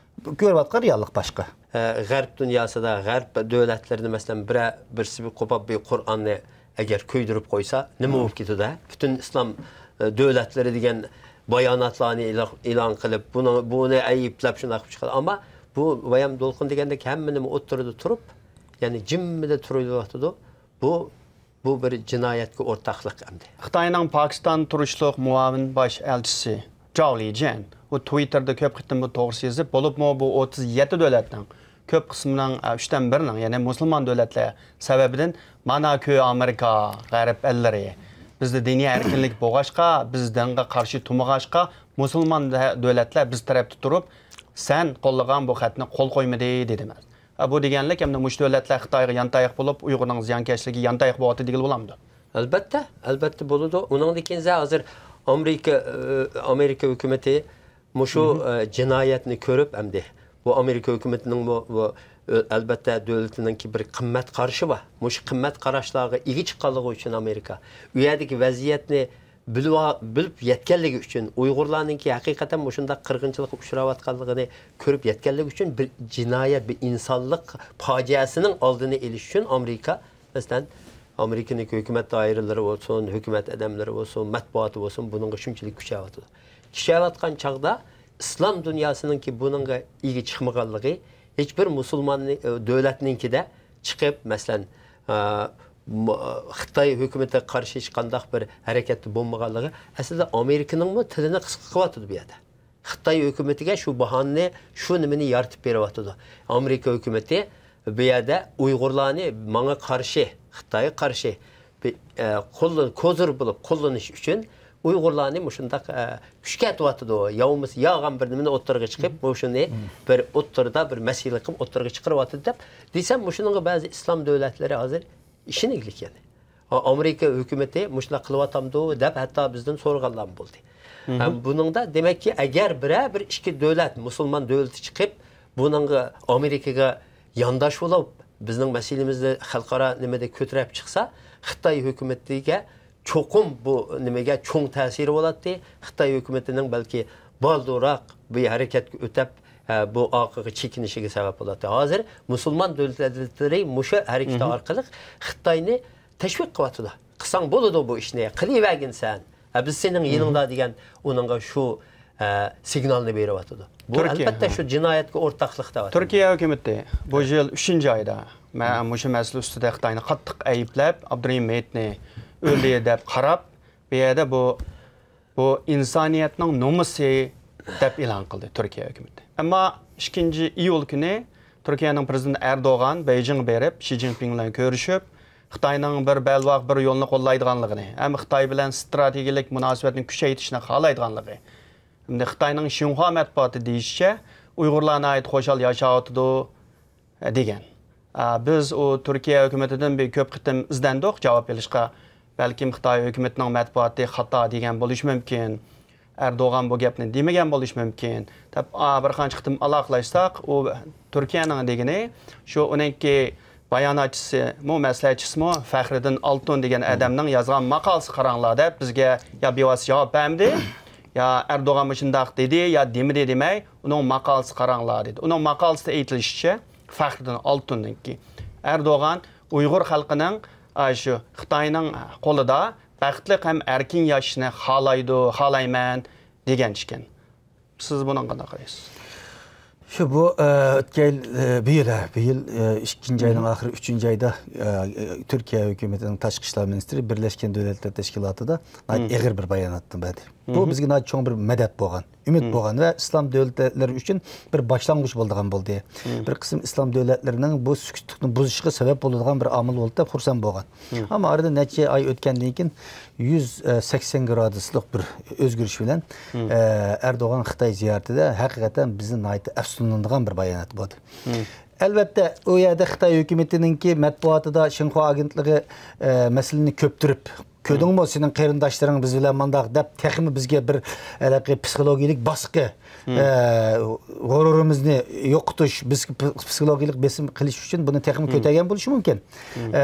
كۆرۈۋاتقان رېئاللىق باشقا. ئە، غەرب دۇنياسىدا، غەرب دۆلەتلىرىدە، مەسىلەن، بىرەر، بىرسى بىر قوپاپ بىر قۇرئاننى ئەگەر كۆيدۈرۈپ قويسا، نېمە بولۇپ كېتىدۇ، ھە؟ پۈتۈن ئىسلام، ئە، دۆلەتلىرى دېگەن باياناتلارنى ئېلان، ئېلان قىلىپ، بۇنى، بۇنى ئەيىبلەپ شۇنداق قىلىپ چىقىدۇ. ئەمما بۇ بايام دولقۇن دېگەندەك ھەممە نېمە ئوتتۇرىدا تۇرۇپ، يەنى جىممىدە تۇرۇلۇۋاتىدۇ. بۇ، بۇ بىر جىنايەتكە ئورتاقلىق ئەمدى. خىتاينىڭ پاكىستان تۇرۇشلۇق مۇئاۋىن باش ئەلچىسى جاۋ لىجيەن، ئۇ تىۋىتتېردا كۆپ قېتىم بۇ توغرا يېزىپ، بولۇپمۇ بۇ ئوتتۇز يەتتە دۆلەتنىڭ كۆپ قىسمىنىڭ، ئە، ئۈچتىن بىرىنىڭ، يەنى مۇسۇلمان دۆلەتلەر سەۋەبىدىن، مانا كۆ ئامېرىكا، غەرب ئەللىرى، بىزدە دىنىي ئەركىنلىك بولغاچقا، بىز دىنغا قارشى تۇرمىغاچقا، مۇسۇلمان دە-، دۆلەتلەر بىز تەرەپتە تۇرۇپ، سەن قوللىغان بۇ خەتنى قول قويمىدى، دېدى مەن. ئە، بۇ دېگەنلىك ئەمدى مۇشۇ دۆلەتلەر خىتايغا يانتاياق بولۇپ، ئۇيغۇرنىڭ زىيانكەشلىكى يانتاياق بولۇۋاتىدۇ دېگىلى بولامدۇ؟ ئەلبەتتە، ئەلبەتتە بولىدۇ. ئۇنىڭدىن كېيىن ھازىر ئامېرىكا، ئە، ئامېرىكا ھۆكۈمىتى مۇشۇ، ئە، جىنايەتنى كۆرۈپ ئەمدى، بۇ ئامېرىكا ھۆكۈمىتىنىڭمۇ بۇ، ئە، ئەلبەتتە دۆلىتىنىڭكى بىر قىممەت قارىشى بار. مۇشۇ قىممەت قاراشلارغا ئىگە چىققانلىقى ئۈچۈن ئامېرىكا ئۇ يەردىكى ۋەزىيەتنى بىلىۋا-، بىلىپ يەتكەنلىكى ئۈچۈن، ئۇيغۇرلارنىڭكى ھەقىقەتەن مۇشۇنداق قىرغىنچىلىققا ئۇچراۋاتقانلىقىنى كۆرۈپ يەتكەنلىكى ئۈچۈن، بىر جىنايەت، بىر ئىنسانلىق پاجىئەسىنىڭ ئالدىنى ئېلىش ئۈچۈن ئامېرىكا، مەسىلەن، ئامېرىكىنىڭكى ھۆكۈمەت دائىرىلىرى بولسۇن، ھۆكۈمەت ئادەملىرى بولسۇن، مەتبۇئاتى بولسۇن، بۇنىڭغا شۇنچىلىك كۈچەۋاتىدۇ. كۈچەۋاتقان چاغدا ئىسلام دۇنياسىنىڭكى بۇنىڭغا ئىگە چىقمىغانلىقى، ھېچبىر مۇسۇلمان، ئە، دۆلەتنىڭكىدە چىقىپ، مەسىلەن، ئە، م-، خىتاي ھۆكۈمىتىگە قارشى ھېچقانداق بىر ھەرىكەتتە بولمىغانلىقى، ئەسلىدە ئامېرىكىنىڭمۇ تىلىنى قىسقا قىلىۋاتىدۇ بۇ يەردە. خىتاي ھۆكۈمىتىگە شۇ باھانىنى، شۇ نېمىنى يارىتىپ بېرىۋاتىدۇ. ئامېرىكا ھۆكۈمىتى بۇ يەردە ئۇيغۇرلارنى ماڭا قارشى، خىتايغا قارشى بى-، ئە، قوللىن-، كوزىر بولۇپ قوللىنىش ئۈچۈن ئۇيغۇرلارنى مۇشۇنداق، ئە، كۈچكە ئېتىۋاتىدۇ. يا بولمىسا يالغان بىر نېمىنى ئوتتۇرىغا چىقىپ، مۇشۇنى بىر ئوتتۇرىدا بىر مەسىلە قىلىپ ئوتتۇرىغا چىقىرىۋاتىدۇ دەپ دېسەم، مۇشۇنىڭغا بەزى ئىسلام دۆلەتلىرى ھازىر ئىشىنىگلىك يەنى. ئا-، ئامېرىكا ھۆكۈمىتى مۇشۇنداق قىلىۋاتامدۇ دەپ ھەتتا بىزدىن سورىغانلارمۇ بولدى. ھەم بۇنىڭدا دېمەككى، ئەگەر بىرەر بىر ئىككى دۆلەت، مۇسۇلمان دۆلىتى چىقىپ، بۇنىڭغا ئامېرىكىغا يانداش بولۇپ، بىزنىڭ مەسىلىمىزنى خەلقئارا نېمىدە كۆتۈرۈپ چىقسا، خىتاي ھۆكۈمىتىگە چوقۇم بۇ نېمىگە چوڭ تەسىرى بولاتتى. خىتاي ھۆكۈمىتىنىڭ بەلكى بالدۇرراق بۇ ھەرىكەتكە ئۆتەپ، ھە، بۇ ئارقىغا چېكىنىشىگە سەۋەب بولاتتى. ھازىر مۇسۇلمان دۆلەتلىرى مۇشۇ ھەرىكىتى ئارقىلىق خىتاينى تەشۋىق قىلىۋاتىدۇ. «قىلساڭ بولىدۇ بۇ ئىشنى، قىلىۋەرگىن سەن. ھە، بىز سېنىڭ يېنىڭدا» دېگەن ئۇنىڭغا شۇ، ھە، سىگنالنى بېرىۋاتىدۇ. بۇ تۈركىيە، ئەلبەتتە ھە. شۇ جىنايەتكە ئورتاقلىق دەۋاتىدۇ. تۈركىيە ھۆكۈمىتى بۇ يىل ئۈچىنچى ئايدا مە-، مۇشۇ مەسىلە ئۈستىدە خىتاينى قاتتىق ئەيىبلەپ، ئابدۇرېھىم مېيىتنى ئۆلدى دەپ قاراپ، بۇ يەردە بۇ، بۇ ئىنسانىيەتنىڭ نومۇسى دەپ ئېلان قىلدى تۈركىيە ھۆكۈمىتى. ئەمما ئىككىنچى ئىيۇل كۈنى تۈركىيەنىڭ پىرېزىدېنتى ئەردوغان بېيجىڭغا بېرىپ، شى جىنپىڭ بىلەن كۆرۈشۈپ، خىتاينىڭ بىر بەلباغ بىر يولنى قوللايدىغانلىقىنى، ھەم خىتاي بىلەن ستراتېگىيەلىك مۇناسىۋەتنى كۈچەيتىشنى خالايدىغانلىقى، ھەمدە خىتاينىڭ شىنخۇا مەتبۇئاتى دېيىشىچە، ئۇيغۇرلار ناھايىتى خۇشال ياشاۋاتىدۇ، دېگەن. ئا، بىز ئۇ تۈركىيە ھۆكۈمىتىدىن بىر كۆپ قېتىم ئىزدەندۇق، جاۋاب ئېلىشقا. بەلكىم خىتاي ھۆكۈمىتىنىڭ مەتبۇئاتى خاتا دېگەن بولۇشى مۇمكىن. ئەردوغان بۇ گەپنى دېمىگەن بولۇشى مۇمكىن، دەپ، ئا، بىر قانچە قېتىم ئالاقىلەشسەك، ئۇ تۈركىيەنىڭ دېگىنى، شۇ ئۇنىڭكى باياناتچىسىمۇ، مەسلىھەتچىسىمۇ فەخرىدىن ئالتۇن دېگەن ئادەمنىڭ يازغان ماقالىسىگە قاراڭلار دەپ، بىزگە يا بىۋاسىتە جاۋاب بەرمىدى، يا ئەردوغان مۇشۇنداق دېدى يا دېمىدى دېمەي، ئۇنىڭ ماقالىسىگە قاراڭلار دېدى. ئۇنىڭ ماقالىسىدا ئېيتىلىشىچە، فەخرىدىن ئالتۇننىڭكى، ئەردوغان ئۇيغۇر خەلقىنىڭ، ئا، شۇ خىتاينىڭ قولىدا بەختلىك ھەم ئەركىن ياشاشنى خالايدۇ، خالايمەن دېگەن ئىكەن. سىز بۇنىڭغا قانداق قارايسىز؟ شۇ بۇ، ئە، ئۆتكەن يىل، ئە، بۇ يىل، ھە، بۇ يىل، ئە، ئىككىنچى ئاينىڭ ئاخىرى، ئۈچىنچى ئايدا، ئە، ئە، تۈركىيە ھۆكۈمىتىنىڭ تاشقى ئىشلار مىنىستىرى بىرلەشكەن دۆلەتلەر تەشكىلاتىدا ناھايىتى ئېغىر بىر باياناتنى بەردى. بۇ بىزگە ناھايىتى چوڭ بىر مەدەت بولغان، ئۈمىد بولغان ۋە ئىسلام دۆلەتلىرى ئۈچۈن بىر باشلانغۇچ بولىدىغان بولدى. بىر قىسىم ئىسلام دۆلەتلىرىنىڭ بۇ سۈكۈتلۈكنى بۇزۇشىغا سەۋەب بولىدىغان بىر ئامىل بولدى دەپ خۇرسەن بولغان. ئەمما ئارىدىن نەچچە ئاي ئۆتكەندىن كېيىن، يۈز سەكسەن گرادۇسلۇق بىر ئۆزگىرىش بىلەن، ئە، ئەردوغان خىتاي زىيارىتىدە ھەقىقەتەن بىزنى ناھايىتى ئەپسۇسلاندۇرىدىغان بىر بايانات بولدى. ئەلۋەتتە، ئۇ يەردە خىتاي ھۆكۈمىتىنىڭكى مەتبۇئاتىدا شىنخۇا ئاگېنتلىقى، ئە، مەسىلىنى كۆپتۈرۈپ، «كۆردۈڭمۇ، سېنىڭ قېرىنداشلىرىڭ بىز بىلەن مانداق» دەپ، تېخىمۇ بىزگە بىر، ھېلىقى پسىخولوگىيەلىك باسقى، ئە، غۇرۇرىمىزنى يوقىتىش، بىز پ-، پسىخولوگىيەلىك بېسىم قىلىش ئۈچۈن بۇنى تېخىمۇ كۆتەرگەن بولۇشى مۇمكىن. ئە،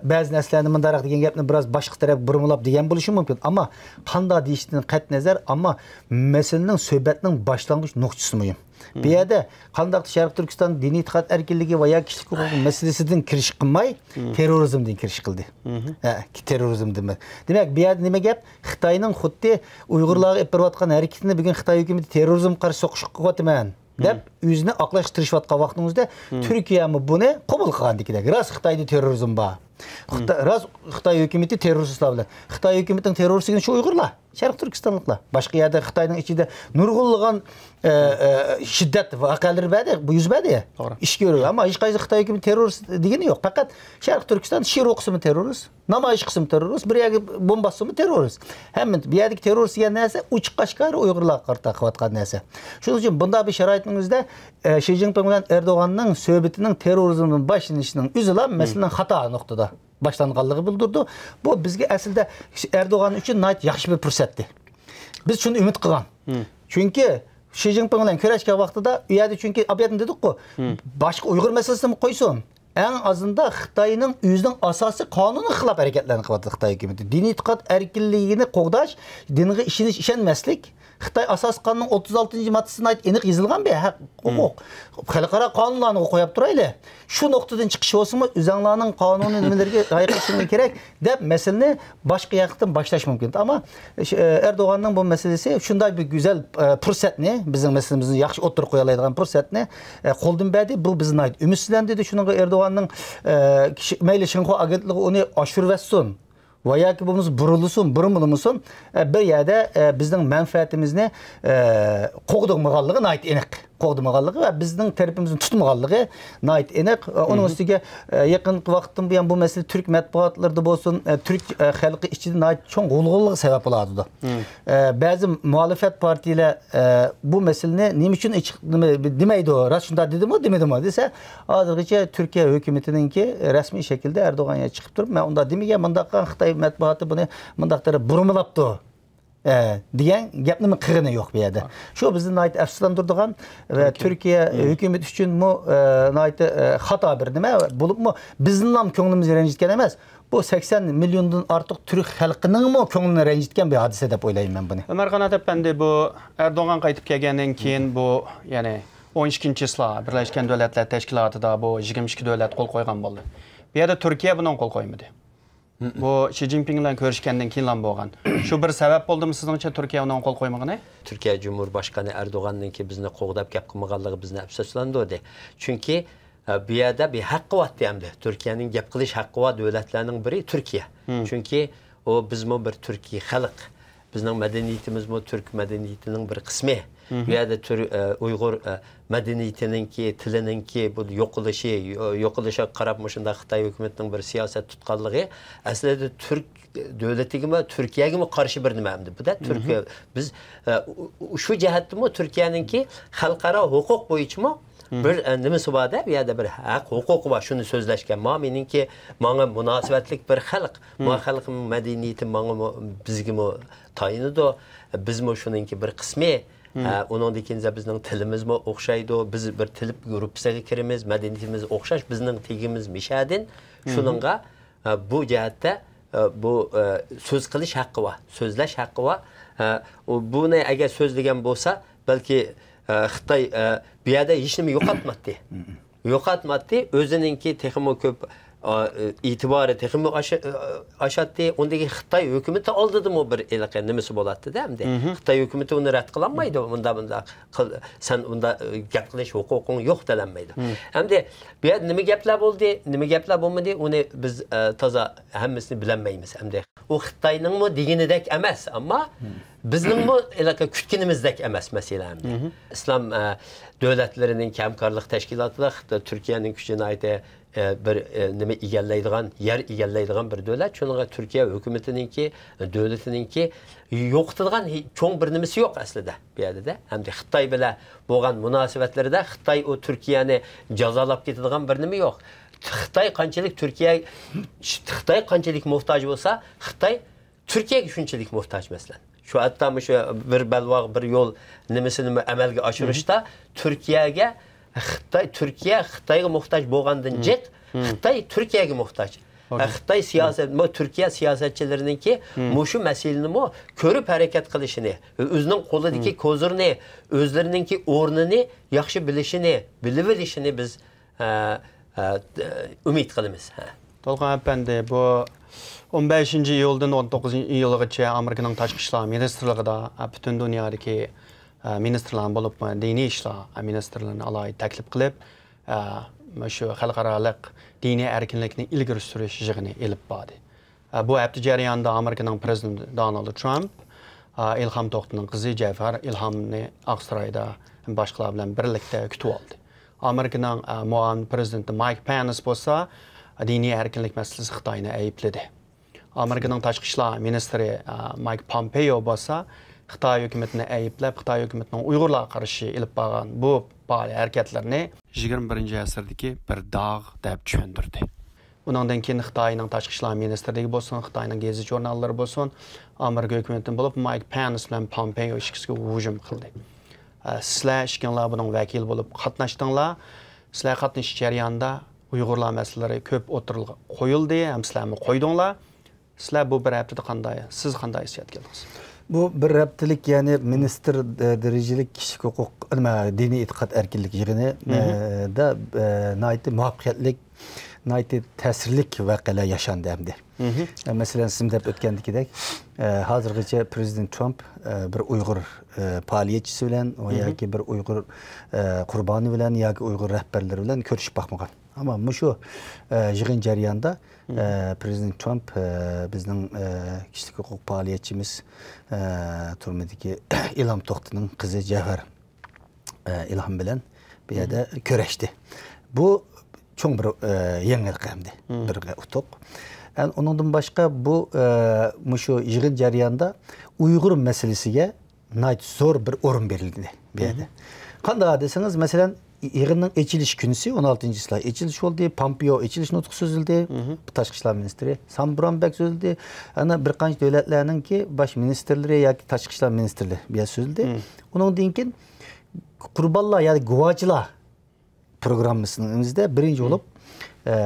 بەزى نەرسىلەرنى مۇنداقراق دېگەن گەپنى بىراز باشقا تەرەپكە بۇرمىلاپ دېگەن بولۇشى مۇمكىن. ئەمما قانداق دېيىشتىن قەتئىينەزەر، ئەمما مەسىلىنىڭ، سۆھبەتنىڭ باشلانغۇچ نۇقتىسى مۇھىم. بۇ يەردە قانداقتۇر شەرقىي تۈركىستان دىنىي ئېتىقاد ئەركىنلىكى ۋە يا كىشىلىك ھوقۇق مەسىلىسىدىن كىرىش قىلماي، تېررورىزمدىن كىرىش قىلدى. ھە، تېررورىزم دېمە. دېمەك، بۇ يەردە نېمە گەپ؟ خىتاينىڭ خۇددى ئۇيغۇرلارغا ئېلىپ بېرىۋاتقان ھەرىكىتىنى بۈگۈن خىتاي ھۆكۈمىتى تېررورىزمغا قارشى سوقۇش قىلىۋاتىمەن دەپ، ئۆزىنى ئاقلاشقا تىرىشىۋاتقان ۋاقتىڭىزدا، تۈركىيەمۇ بۇنى قوبۇل قىلغاندىكىدەك، راست خىتايدا تېررورىزم بار. خىتا-، راست خىتاي ھۆكۈمىتى تېررورىستلار بىلەن. خىتاي ھۆكۈمىتىنىڭ تېررورىستى دېگىنى شۇ ئۇيغۇرلار. شەرقىي تۈركىستانلىقلار. باشقا يەردە خىتاينىڭ ئىچىدە نۇرغۇنلىغان، ئە، ئە، شىددەت ۋەقەلىرى بەردى، بۇ يۈز بەردى. توغرا. ئىچكىرى. ئەمما ھېچقايسى خىتاي ھۆكۈمىتى تېررورىست دېگىنى يوق. پەقەت شەرقىي تۈركىستان شېئىر ئوقۇسىمۇ تېررورىست، نامايىش قىلسىمۇ تېررورىست، بىر يەرگە بومبا ئاتسىمۇ تېررورىست. ھەممە بۇ يەردىكى تېررورىست دېگەن نەرسە ئوچۇق ئاشكارا ئۇيغۇرلارغا قارىتا قىلىۋاتقان نەرسە. شۇنىڭ ئۈچۈن بۇنداق بىر شارائىتنىڭ ئۆزىدە، ئە، شى جىنپىڭ بىلەن ئەردوغاننىڭ سۆھبىتىنىڭ تېررورىزمدىن باشلىنىشىنىڭ ئۆزىلا مەسىلىنىڭ خاتا نۇقتىدا باشلانغانلىقى بىلدۈرىدۇ. بۇ بىزگە ئەسلىدە ئەردوغان ئۈچۈن ناھايىتى ياخشى بىر پۇرسەتتى. بىز شۇنى ئۈمىد قىلغان. چۈنكى شى جىنپىڭ بىلەن كۆرۈشكەن ۋاقتىدا، ئۇ يەردە چۈنكى ئابىيەتنى دېدۇققۇ، باشقا ئۇيغۇر مەسىلىسىنى قويسۇن. ئەڭ ئازىندا خىتاينىڭ ئۆزىنىڭ ئاساسىي قانۇنىغا خىلاپ ھەرىكەتلەرنى قىلىۋاتىدۇ خىتاي ھۆكۈمىتى. دىنىي ئېتىقاد ئەركىنلىكىنى قوغداش، دىنغا ئىشىنىش، ئىشەنمەسلىك، خىتاي ئاساسىي قانۇننىڭ ئوتتۇز ئالتىنچى ماددىسىدا ئېنىق يېزىلغان بىر ھەق، ھوقۇق. خەلقئارا قانۇنلارنى قويۇپ تۇرايلى. شۇ نۇقتىدىن چىقىش بولسىمۇ، ئۆزۈڭلارنىڭ قانۇنىي نېمىلىرىگە رىئايە قىلىشىڭلار كېرەك، دەپ مەسىلىنى باشقا ياقتىن باشلاش مۇمكىن. ئەمما، ئە، ئەردوغاننىڭ بۇ مەسىلىسى شۇنداق بىر گۈزەل، ئە، پۇرسەتنى، بىزنىڭ مەسىلىمىزنى ياخشى ئوتتۇرىغا قويالايدىغان پۇرسەتنى، ئە، قولدىن بەردى. بۇ بىزنى ناھايىتى ئۈمىدسىزلەندۈردى. شۇنىڭغا ئەردوغاننىڭ، ئە، كىشى، مەيلى شىنخۇا ئاگېنتلىقى ئۇنى ئاشۇرۇۋەتسۇن. ۋە ياكى بولمىسا بۇرۇلسۇن، بۇرمىلىمىسۇن، ئە، بىر يەردە، ئە، بىزنىڭ مەنپەئەتىمىزنى، ئە، قوغدىمىغانلىقى ناھايىتى ئېنىق. قوغدىمىغانلىقى ۋە بىزنىڭ تەرىپىمىزنى تۇتمىغانلىقى ناھايىتى ئېنىق. ئە، ئۇنىڭ ئۈستىگە، ئە، يېقىنقى ۋاقىتتىن بۇيان بۇ مەسىلە تۈرك مەتبۇئاتلىرىدا بولسۇن، ئە، تۈرك، ئە، خەلقى ئىچىدە ناھايىتى چوڭ غۇلغۇلىغا سەۋەب بولۇۋاتىدۇ. ئە، بەزى مۇھالىپەت پارتىيەلەر، ئە، بۇ مەسىلىنى نېمە ئۈچۈن ئېچىق نېمە دېمەيدۇ، راست شۇنداق دېدىمۇ، دېمىدىمۇ دېسە، ھازىرغىچە تۈركىيە ھۆكۈمىتىنىڭكى رەسمىي شەكىلدە ئەردوغان يەنە چىقىپ تۇرۇپ، مەن ئۇنداق دېمىگەن، مۇنداق قىلغان، خىتاي مەتبۇئاتى بۇنى مۇنداق دەرەپ بۇرمىلاپتۇ، ئە، دېگەن گەپنىمۇ قىلغىنى يوق بۇ يەردە. شۇ بىزنى ناھايىتى ئەپسۇسلاندۇرىدىغان ۋە تۈركىيە ھۆكۈمىتى ئۈچۈنمۇ، ئە، ناھايىتى، ئە، خاتا بىر نېمە، بولۇپمۇ بىزنىڭلا كۆڭلىمىز رەنجىتكەن ئەمەس. بۇ سەكسەن مىليوندىن ئارتۇق تۈرك خەلقىنىڭمۇ كۆڭلىنى رەنجىتكەن بىر ھادىسە دەپ ئويلايمەن مەن بۇنى. ئۆمەر قانات ئەپەندى، بۇ ئەردوغان قايتىپ كەلگەندىن كېيىن، بۇ، يەنى ئون ئىككىنچى چىسلا بىرلەشكەن دۆلەتلەر تەشكىلاتىدا بۇ يىگىرمە ئىككى دۆلەت قول قويغان بولدى. بۇ يەردە تۈركىيە بۇنىڭغا قول قويمىدى. بۇ شى جىنپىڭ بىلەن كۆرۈشكەندىن كېيىنلا بولغان. شۇ بىر سەۋەب بولدىمۇ سىزنىڭچە تۈركىيە ئۇنىڭغا قول قويمىغىنى؟ تۈركىيە جۇمھۇر باشقانى ئەردوغاننىڭكى بىزنى قوغداپ گەپ قىلمىغانلىقى بىزنى ئەپسۇسلاندۇردى. چۈنكى، ئە، بۇ يەردە بىر ھەققى بار ئەمدى. تۈركىيەنىڭ گەپ قىلىش ھەققى بار دۆلەتلەرنىڭ بىرى تۈركىيە. چۈنكى ئۇ بىزمۇ بىر تۈركىي خەلق. بىزنىڭ مەدەنىيىتىمىزمۇ تۈرك مەدەنىيىتىنىڭ بىر قىسمى. بۇ يەردە تۈر-، ئە، ئۇيغۇر، ئە، مەدەنىيىتىنىڭكى، تىلىنىڭكى بۇ يوقىلىشى، يو-، يوقىلىشىغا قاراپ مۇشۇنداق خىتاي ھۆكۈمىتىنىڭ بىر سىياسەت تۇتقانلىقى ئەسلىدە تۈرك دۆلىتىگىمۇ، تۈركىيەگىمۇ قارشى بىر نېمە ئەمدى. بۇ-دە تۈركىيە، بىز، ئە، ئۇ-، ئۇ-، شۇ جەھەتتىمۇ تۈركىيەنىڭكى خەلقئارا ھوقۇق بويىچىمۇ بىر، ئە، نېمىسى بار-دە، بۇ يەردە بىر ھەق ھوقۇقى بار، شۇنى سۆزلەشكە. ما مېنىڭكى، ماڭا مۇناسىۋەتلىك بىر خەلق. ما خەلقىمنىڭ مەدەنىيىتى ماڭىمۇ، بىزگىمۇ تايىنىدۇ. بىزمۇ شۇنىڭكى بىر قىسمى. ھە، ئۇنىڭدىن كېيىن بىزنىڭ تىلىمىزمۇ ئوخشايدۇ. بىز بىر تىل گۇرۇپپىسىغا كىرىمىز، مەدەنىيىتىمىز ئوخشاش، بىزنىڭ تېگىمىز مىشەدىن. شۇنىڭغا، ھە، بۇ جەھەتتە، ھە، بۇ، ھە، سۆز قىلىش ھەققى بار، سۆزلەش ھەققى بار. ھە، ئۇ بۇنى ئەگەر سۆزلىگەن بولسا، بەلكى، ھە، خىتاي، ھە، بۇ يەردە ھېچنېمە يوقاتمايتتى. يوقاتمايتتى، ئۆزىنىڭكى تېخىمۇ كۆپ، ئا، ئېتىبارى تېخىمۇ ئاشا-، ئاشاتتى. ئۇندىن كېيىن خىتاي ھۆكۈمىتى ئالدىدىمۇ بىر ھېلىقى نېمىسى بولاتتى-دە ئەمدى. خىتاي ھۆكۈمىتى ئۇنى رەت قىلالمايدۇ. مۇنداق، مۇنداق قىل، سەن ئۇنداق، ئە، گەپ قىلىش ھوقۇقۇڭ يوق دېيەلمەيدۇ. ئەمدى بۇ يەردە نېمە گەپلەر بولدى، نېمە گەپلەر بولمىدى، ئۇنى بىز، ئە، تازا ھەممىسىنى بىلەلمەيمىز ئەمدى. ئۇ خىتاينىڭمۇ دېگىنىدەك ئەمەس، ئەمما بىزنىڭمۇ ھېلىقى كۈتكىنىمىزدەك ئەمەس مەسىلە ئەمدى. ئىسلام، ئە، دۆلەتلىرىنىڭ ھەمكارلىق تەشكىلاتىدا خىتاي، تۈركىيەنىڭ كۈچى ناھايىتى، ئە، بىر، ئە، نېمە ئىگىلەيدىغان، يەر ئىگىلەيدىغان بىر دۆلەت. شۇنىڭغا تۈركىيە ھۆكۈمىتىنىڭكى، دۆلىتىنىڭكى يوقىتىدىغان ھې-، چوڭ بىر نېمىسى يوق ئەسلىدە بۇ يەردە. ئەمدى خىتاي بىلەن بولغان مۇناسىۋەتلىرىدە خىتاي ئۇ تۈركىيەنى جازالاپ كېتىدىغان بىر نېمە يوق. خىتاي قانچىلىك تۈركىيە، خىتاي قانچىلىك موھتاج بولسا، خىتاي تۈركىيەگە شۇنچىلىك موھتاج، مەسىلەن. شۇ ھەتتا مۇشۇ بىر بەلباغ، بىر يول نېمىسىنىمۇ ئەمەلگە ئاشۇرۇشتا تۈركىيەگە خىتاي، تۈركىيە خىتايغا موھتاج بولغاندىن جىق، خىتاي تۈركىيەگە موھتاج. ئوكەي. خىتاي سىياسەت، بۇ تۈركىيە سىياسەتچىلىرىنىڭكى مۇشۇ مەسىلىنىمۇ كۆرۈپ ھەرىكەت قىلىشىنى، ئۆزىنىڭ قولىدىكى كوزىرنى، ئۆزلىرىنىڭكى ئورنىنى ياخشى بىلىشىنى، بىلىۋېلىشىنى بىز، ئە، ئە، ئۈمىد قىلىمىز. ھە. تولقۇن ئەپەندى، بۇ ئون بەشىنچى ئىيۇلدىن ئون توققۇزىنچى ئىيۇلغىچە ئامېرىكىنىڭ تاشقى ئىشلار مىنىستىرلىقىدا، ئە، پۈتۈن دۇنيادىكى، ئە، مىنىستىرلارنى بولۇپمۇ دىنىي ئىشلار، ئە، مىنىستىرلىرىنى ئالاھىدە تەكلىپ قىلىپ، ئە، مۇشۇ خەلقئارالىق دىنىي ئەركىنلىكنى ئىلگىرى سۈرۈش يىغىنى ئېلىپ باردى. ئە، بۇ ھەپتە جەريانىدا ئامېرىكىنىڭ پىرېزىدېنتى دونالد ترامپ، ئە، ئىلھام توختىنىڭ قىزى جەۋھەر ئىلھامنى ئاقسارايدا باشقىلار بىلەن بىرلىكتە كۈتۈۋالدى. ئامېرىكىنىڭ، ئە، مۇئاۋىن پىرېزىدېنتى مايك پېنس بولسا دىنىي ئەركىنلىك مەسىلىسى خىتاينى ئەيىبلىدى. ئامېرىكىنىڭ تاشقى ئىشلار مىنىستىرى، ئە، مايك پومپېيو بولسا خىتاي ھۆكۈمىتىنى ئەيىبلەپ، خىتاي ھۆكۈمىتىنىڭ ئۇيغۇرلارغا قارشى ئېلىپ بارغان بۇ پائال ھەرىكەتلىرىنى يىگىرمە بىرىنچى ئەسىردىكى بىر داغ دەپ چۈشەندۈردى. ئۇنىڭدىن كېيىن خىتاينىڭ تاشقى ئىشلار مىنىستىرلىكى بولسۇن، خىتاينىڭ گېزىت ژۇرناللىرى بولسۇن، ئامېرىكا ھۆكۈمىتىدىن بولۇپ مايك پېنس بىلەن پومپېيو ئىككىسىگە ھۇجۇم قىلدى. ئە، سىلەر ئىككىڭلار بۇنىڭ ۋەكىلى بولۇپ قاتناشتىڭلار. سىلەر قاتنىشىش جەريانىدا ئۇيغۇرلار مەسىلىلىرى كۆپ ئوتتۇرىغا قويۇلدى ھەم سىلەرمۇ قويدۇڭلار. سىلەر بۇ بىر ھەپتىدە قانداق، سىز قانداق ھېسسىياتقا كەلدىڭىز؟ بۇ بىر ھەپتىلىك، يەنى مىنىستىر، ئە، دەرىجىلىك كىشىلىك ھوقۇق، نېمە، دىنىي ئېتىقاد ئەركىنلىكى يىغىنى، ئە، دا، ئە، ناھايىتى مۇۋەپپەقىيەتلىك، ناھايىتى تەسىرلىك ۋەقەلەر ياشاندى ئەمدى. ئە، مەسىلەن، سىزمۇ دەپ ئۆتكەندىكىدەك، ئە، ھازىرغىچە پىرېزىدېنت ترامپ، ئە، بىر ئۇيغۇر، ئە، پائالىيەتچىسى بىلەن ۋە ياكى بىر ئۇيغۇر، ئە، قۇربانى بىلەن ياكى ئۇيغۇر رەھبەرلىرى بىلەن كۆرۈشۈپ باقمىغان. ئەمما مۇشۇ، ئە، يىغىن جەريانىدا، ئە، پىرېزىدېنت ترامپ، ئە، بىزنىڭ، ئە، كىشىلىك ھوقۇق پائالىيەتچىمىز، ئە، تۈرمىدىكى ئىلھام توختىنىڭ قىزى جەۋھەر، ئە، ئىلھام بىلەن بۇ يەردە كۆرۈشتى. بۇ چوڭ بىر، ئە، يېڭىلىق ئەمدى، بىر ئۇتۇق. ئەن-، ئۇنىڭدىن باشقا بۇ، ئە، مۇشۇ يىغىن جەريانىدا ئۇيغۇر مەسىلىسىگە ناھايىتى زور بىر ئورۇن بېرىلدى بۇ يەردە. قانداق دېسىڭىز، مەسىلەن، يىغىننىڭ ئېچىلىش كۈنىسى، ئون ئالتىنچى چىسلا ئېچىلىش بولدى. پامپېئو ئېچىلىش نۇتقى سۆزلىدى. تاشقى ئىشلار مىنىستىرى سام برامبەك سۆزلىدى. ئەنە بىر قانچە دۆلەتلەرنىڭكى باش مىنىستىرلىرى ياكى تاشقى ئىشلار مىنىستىرلىرى بۇ يەردە سۆزلىدى. ئۇنىڭدىن كېيىن قۇربانلار، يەنى گۇۋاچىلار پروگراممىسىمىزدە بىرىنچى بولۇپ، ئە،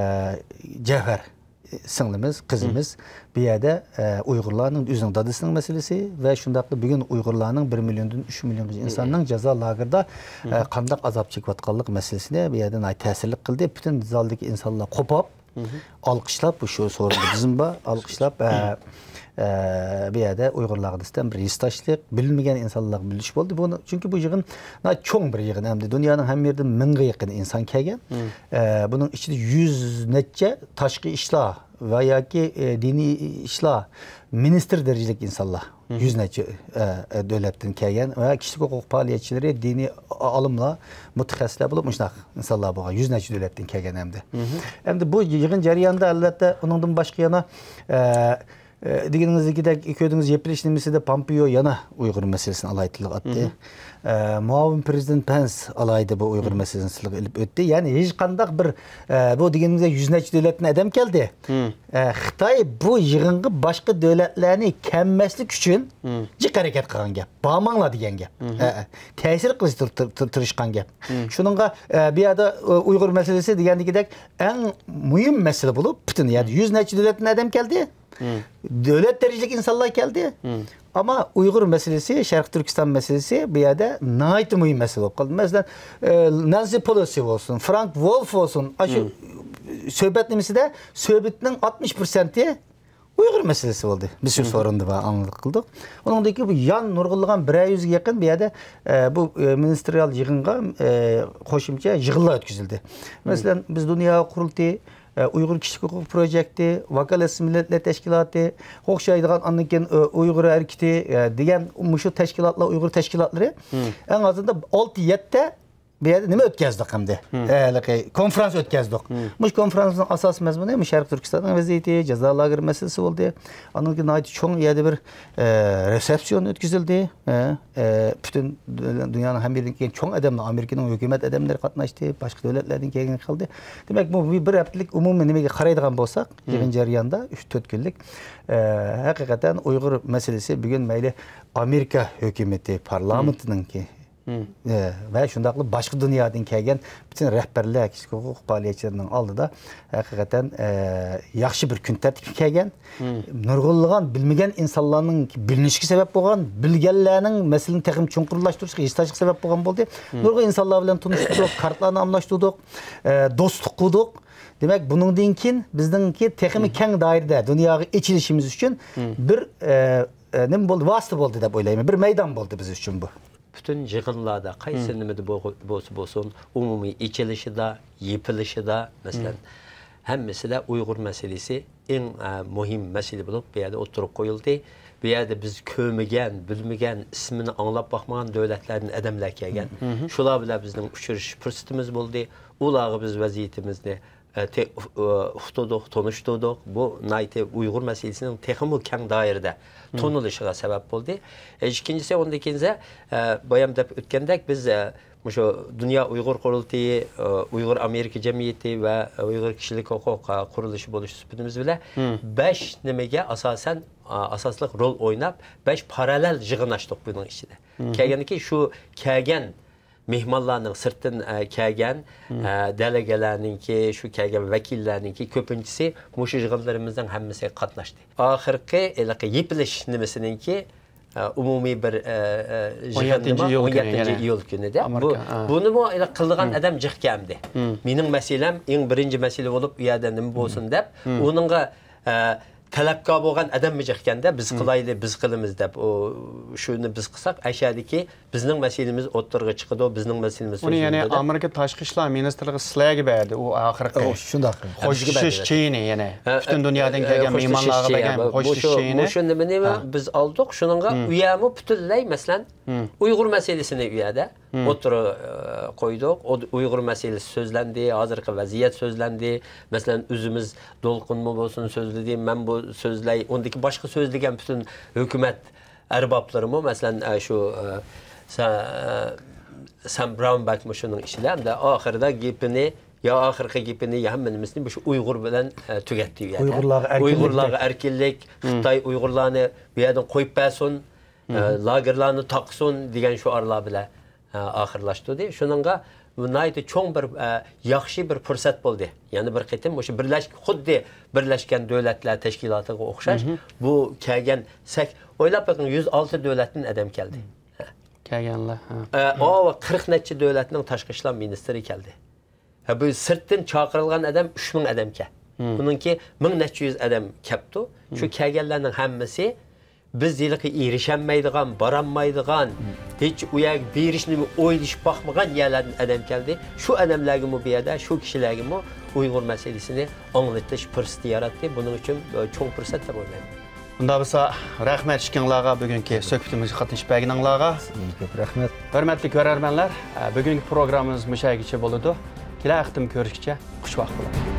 جەۋھەر سىڭلىمىز، قىزىمىز بۇ يەردە، ئە، ئۇيغۇرلارنىڭ ئۆزىنىڭ دادىسىنىڭ مەسىلىسى ۋە شۇنداقلا بۈگۈن ئۇيغۇرلارنىڭ بىر مىليوندىن ئۈچ مىليونغىچە ئىنساننىڭ جازا لاگېردا، ئە، قانداق ئازاب چېكىۋاتقانلىقى مەسىلىسىنى بۇ يەردە ناھايىتى تەسىرلىك قىلدى. پۈتۈن زالدىكى ئىنسانلار قوپاپ، ئالقىشلاپ، بۇ شۇ سورۇندا بىزمۇ بار، ئالقىشلاپ، ئە، ئە، بۇ يەردە ئۇيغۇرلارغا نىسبەتەن بىر ھېسداشلىق، بىلمىگەن ئىنسانلارغا بىلىش بولدى. بۇ، چۈنكى بۇ يىغىن ناھايىتى چوڭ بىر يىغىن ئەمدى. دۇنيانىڭ ھەممە يېرىدىن مىڭغا يېقىن ئىنسان كەلگەن. ئە، بۇنىڭ ئىچىدە يۈز نەچچە تاشقى ئىشلار ۋە ياكى، ئە، دىنىي ئىشلار مىنىستىر دەرىجىلىك ئىنسانلار، يۈز نەچچە، ئە، ئە، دۆلەتتىن كەلگەن ۋە كىشىلىك ھوقۇق پائالىيەتچىلىرى، دىنىي ئالىملار، مۇتەخەسسىسلەر بولۇپ مۇشۇنداق ئىنسانلار بولغان، يۈز نەچچە دۆلەتتىن كەلگەن ھەمدە. ئەمدى بۇ يىغىن جەريانىدا، ئەلۋەتتە، ئۇنىڭدىن باشقا يەنە، ئە، ئە، دېگىنىڭىزدەك كۆردىڭىز، يېپىلىش نېمىسىدە پامپېئو يەنە ئۇيغۇر مەسىلىسىنى ئالاھىدە تىلغا ئاتتى. ئە، مۇئاۋىن پىرېزىدېنت پەنس ئالاھىدە بۇ ئۇيغۇر مەسىلىسىنى تىلغا ئېلىپ ئۆتتى. يەنى ھېچقانداق بىر، ئە، بۇ دېگىنىمىزدەك يۈز نەچچە دۆلەتتىن ئادەم كەلدى. ئە، خىتاي بۇ يىغىنغا باشقا دۆلەتلەرنى كەلمەسلىك ئۈچۈن جىق ھەرىكەت قىلغان گەپ. بارماڭلار دېگەن گەپ. ئە، ئە. تەسىر قىلىش تۇر-، تۇر-، تۇر-، تىرىشقان گەپ. شۇنىڭغا، ئە، بۇ يەردە، ئۇ، ئۇيغۇر مەسىلىسى دېگەندىكىدەك ئەڭ مۇھىم مەسىلە بولۇپ، پۈتۈن يەردە يۈز نەچچە دۆلەتتىن ئادەم كەلدى. دۆلەت دەرىجىلىك ئىنسانلار كەلدى. ئەمما ئۇيغۇر مەسىلىسى، شەرقىي تۈركىستان مەسىلىسى بۇ يەردە ناھايىتى مۇھىم مەسىلە بولۇپ قالدى. مەسىلەن، ئە، نانسى پېلوسى بولسۇن، فرانك ۋولف بولسۇن، ئاشۇ سۆھبەت نېمىسىدە سۆھبىتنىڭ ئاتمىش پىرسەنتى ئۇيغۇر مەسىلىسى بولدى. بىز شۇ سورۇندا بار ئاڭلىق قىلدۇق. ئۇنىڭدىن كېيىن بۇ يان نۇرغۇنلىغان بىر يۈزگە يېقىن بۇ يەردە، ئە، بۇ، ئە، مىنىستىرىيال يىغىنغا، ئە، قوشۇمچە يىغىنلار ئۆتكۈزۈلدى. مەسىلەن، بىز دۇنيا قۇرۇلتىيى، ئە، ئۇيغۇر كىشىلىك ھوقۇق پروجېكتى، ۋاكالەتسىز مىللەتلەر تەشكىلاتى، ئوخشايدىغان ئاندىن كېيىن، ئە، ئۇيغۇر ھەرىكىتى، ئە، دېگەن مۇشۇ تەشكىلاتلار، ئۇيغۇر تەشكىلاتلىرى ئەڭ ئازىدا ئالتە يەتتە بۇ يەردە نېمە ئۆتكەزدۇق ئەمدى؟ ھېلىقى كونفرانس ئۆتكەزدۇق. مۇشۇ كونفرانسنىڭ ئاساسىي مەزمۇنى مۇشۇ شەرقىي تۈركىستاننىڭ ۋەزىيىتى، جازا لاگېرى مەسىلىسى بولدى. ئاندىن كېيىن ناھايىتى چوڭ يەردە بىر، ئە، رېسېپسىيون ئۆتكۈزۈلدى. ئە، ئە، پۈتۈن دۇنيانىڭ ھەممە يېرىدىن كەلگەن چوڭ ئادەملەر، ئامېرىكىنىڭ ھۆكۈمەت ئادەملىرى قاتناشتى، باشقا دۆلەتلەردىن كەلگەن خەلقى. دېمەك، بۇ بىر ھەپتىلىك ئومۇمىي نېمىگە قارايدىغان بولساق، يىغىن جەريانىدا ئۈچ تۆت كۈنلۈك، ئە، ھەقىقەتەن ئۇيغۇر مەسىلىسى بۈگۈن مەيلى ئامېرىكا ھۆكۈمىتى پارلامېنتىنىڭكى، ئە، ۋە شۇنداقلا باشقا دۇنيادىن كەلگەن پۈتۈن رەھبەرلەر، كىشىلىك ھوقۇق پائالىيەتچىلىرىنىڭ ئالدىدا ھەقىقەتەن، ئە، ياخشى بىر كۈن تەرتىپكە كەلگەن. نۇرغۇنلىغان بىلمىگەن ئىنسانلارنىڭ بىلىنىشىگە سەۋەب بولغان، بىلگەنلەرنىڭ مەسىلىنى تېخىمۇ چوڭقۇرلاشتۇرۇشىغا، ھېس تاشلىشىغا سەۋەب بولغان بولدى. نۇرغۇن ئىنسانلار بىلەن تونۇشتۇردۇق، كارتىلارنى ئالماشتۇردۇق، ئە، دوستلۇق قۇردۇق. دېمەك، بۇنىڭدىن كېيىن بىزنىڭكى تېخىمۇ كەڭ دائىرىدە دۇنياغا ئېچىلىشىمىز ئۈچۈن بىر، ئە، ئە، نېمە بولدى؟ ۋاسىتە بولدى دەپ ئويلايمەن. بىر مەيدان بولدى بىز ئۈچۈن بۇ. پۈتۈن يىغىنلاردا، قايسى نېمىدە بولغۇ-، بولسا بولسۇن، ئومۇمىي ئېچىلىشىدا، يېپىلىشىدا، مەسىلەن، ھەممىسىدە ئۇيغۇر مەسىلىسى ئەڭ، ئە، مۇھىم مەسىلە بولۇپ، بۇ يەردە ئوتتۇرىغا قويۇلدى. بۇ يەردە بىز كۆرمىگەن، بىلمىگەن، ئىسمىنى ئاڭلاپ باقمىغان دۆلەتلەردىن ئادەملەر كەلگەن. شۇلار بىلەن بىزنىڭ ئۇچرىشىش پۇرسىتىمىز بولدى. ئۇلارغا بىز ۋەزىيىتىمىزنى، ئە، تې-، ئۇ-، ئۇ-، ئۇقتۇردۇق، تونۇشتۇردۇق. بۇ ناھايىتى ئۇيغۇر مەسىلىسىنىڭ تېخىمۇ كەڭ دائىرىدە تونۇلۇشىغا سەۋەب بولدى. ئە، ئىككىنچىسى، ئۇندىن كېيىن، ئە، بايام دەپ ئۆتكەندەك، بىز، ئە، مۇشۇ دۇنيا ئۇيغۇر قۇرۇلتىيى، ئۇيغۇر ئامېرىكا جەمئىيىتى ۋە ئۇيغۇر كىشىلىك ھوقۇق قۇرۇلۇشى بولۇش سۈپىتىمىز بىلەن بەش نېمىگە ئاساسەن، ئاساسلىق رول ئويناپ، بەش پاراللېل يىغىن ئاچتۇق بۇنىڭ ئىچىدە. كەلگەندىكى شۇ كەلگەن مېھمانلارنىڭ، سىرتتىن، ئە، كەلگەن، ئە، دېلېگاتلارنىڭكى، شۇ كەلگەن ۋەكىللەرنىڭكى كۆپىنچىسى مۇشۇ يىغىنلىرىمىزنىڭ ھەممىسىگە قاتناشتى. ئاخىرقى ھېلىقى يېپىلىش نېمىسىنىڭكى، ئە، ئومۇمىي بىر، ئە، ئە، يىغىن ئون يەتتىنچى ئىيۇل كۈنى، ئون يەتتىنچى ئىيۇل كۈنىدە. بۇ، بۇنىمۇ ھېلىقى قىلىدىغان ئادەم جىق كەمدى. مېنىڭ مەسىلەم ئەڭ بىرىنچى مەسىلە بولۇپ، ئۇ يەردە نېمە بولسۇن دەپ، ئۇنىڭغا، ئە، تەلەپكار بولغان ئادەممۇ جىق ئىكەندە، بىز قىلايلى، بىز قىلىمىز دەپ، ئۇ، شۇنى بىز قىلساق، ئەشەدىكى بىزنىڭ مەسىلىمىز ئوتتۇرىغا چىقىدۇ، بىزنىڭ مەسىلىمىز ئۇنى يەنى سۆزلىنىدۇ دەپ. ئامېرىكا تاشقى ئىشلار مىنىستىرلىقى سىلەرگە بەردى، ئۇ ئاخىرقى ئۇ شۇنداق. خوشلىشىش چېيىنى، يەنى ھە، پۈتۈن دۇنيادىن ھە، كەلگەن خوشلىشىش مېھمانلارغا چېيى، بەرگەن بۇ، خوشلىشىش مۇشۇ، چېيىنى. مۇشۇ نېمىنى ھە. بىز ئالدۇق، شۇنىڭغا ئۇ يەرمۇ پۈتۈنلەي، مەسىلەن، ئۇيغۇر مەسىلىسىنى ئۇ يەردە ئوتتۇرىغا، ئە، قويدۇق. ئۇ، ئۇيغۇر مەسىلىسى سۆزلەندى، ھازىرقى ۋەزىيەت سۆزلەندى. مەسىلەن، ئۆزىمىز دولقۇنمۇ بولسۇن سۆزلىدى، مەن بۇ سۆزلەي، ئۇندىكى باشقا سۆزلىگەن پۈتۈن ھۆكۈمەت ئەربابلىرىمۇ، مەسىلەن، ئە، شۇ، ئە، سە-، ئە، سام براون بەكمۇ شۇنىڭ ئىچىدە. ھەمدە ئاخىرىدا گېپىنى، يا ئاخىرقى گېپىنى، يا ھەممە نېمىسىنى مۇشۇ ئۇيغۇر بىلەن، ئە، تۈگەتتى ئۇ يەردە. ئۇيغۇرلارغا ئەركىنلىك ئۇيغۇرلارغا دەپ. ئەركىنلىك، خىتاي ئۇيغۇرلارنى بۇ يەردىن قويۇپ بەرسۇن. ئە، لاگېرلارنى تاقىسۇن دېگەن شوئارلار بىلەن، ئە، ئاخىرلاشتۇردى. شۇنىڭغا بۇ ناھايىتى چوڭ بىر، ئە، ياخشى بىر پۇرسەت بولدى. يەنە بىر قېتىم مۇشۇ بىرلەش-، خۇددى بىرلەشكەن دۆلەتلەر تەشكىلاتىغا ئوخشاش بۇ كەلگەن سەك-، ئويلاپ بېقىڭ، يۈز ئالتە دۆلەتتىن ئادەم كەلدى. كەلگەنلەر، ھە. ئە، ئۇ قىرىق نەچچە دۆلەتنىڭ تاشقى ئىشلار مىنىستىرى كەلدى. ھە، بۇ سىرتتىن چاقىرىلغان ئادەم ئۈچ مىڭ ئادەمكەن. ئۇنىڭكى مىڭ نەچچە يۈز ئادەم كەپتۇ. شۇ كەلگەنلەرنىڭ ھەممىسى بىز ھېلىقى ئېرىشەلمەيدىغان، بارالمايدىغان، ھېچ ئۇ يەرگە بېرىشنى ئويلىشىپ باقمىغان يەرلەردىن ئادەم كەلدى. شۇ ئادەملەرگىمۇ بۇ يەردە، شۇ كىشىلەرگىمۇ ئۇيغۇر مەسىلىسىنى ئاڭلىتىش پۇرسىتى ياراتتى. بۇنىڭ ئۈچۈن، ئە، چوڭ پۇرسەت دەپ ئويلايمەن. ئۇنداق بولسا، رەھمەت ئىككىڭلارغا، بۈگۈنكى سۆھبىتىمىزگە قاتنىشىپ بەرگىنىڭلارغا. سىزگە كۆپ رەھمەت. ھۆرمەتلىك كۆرەرمەنلەر، ئە، بۈگۈنكى پروگراممىمىز مۇشۇ يەرگىچە بولىدۇ. كېلەر قېتىم كۆرۈشكىچە خۇش ۋاقىت بولۇڭ.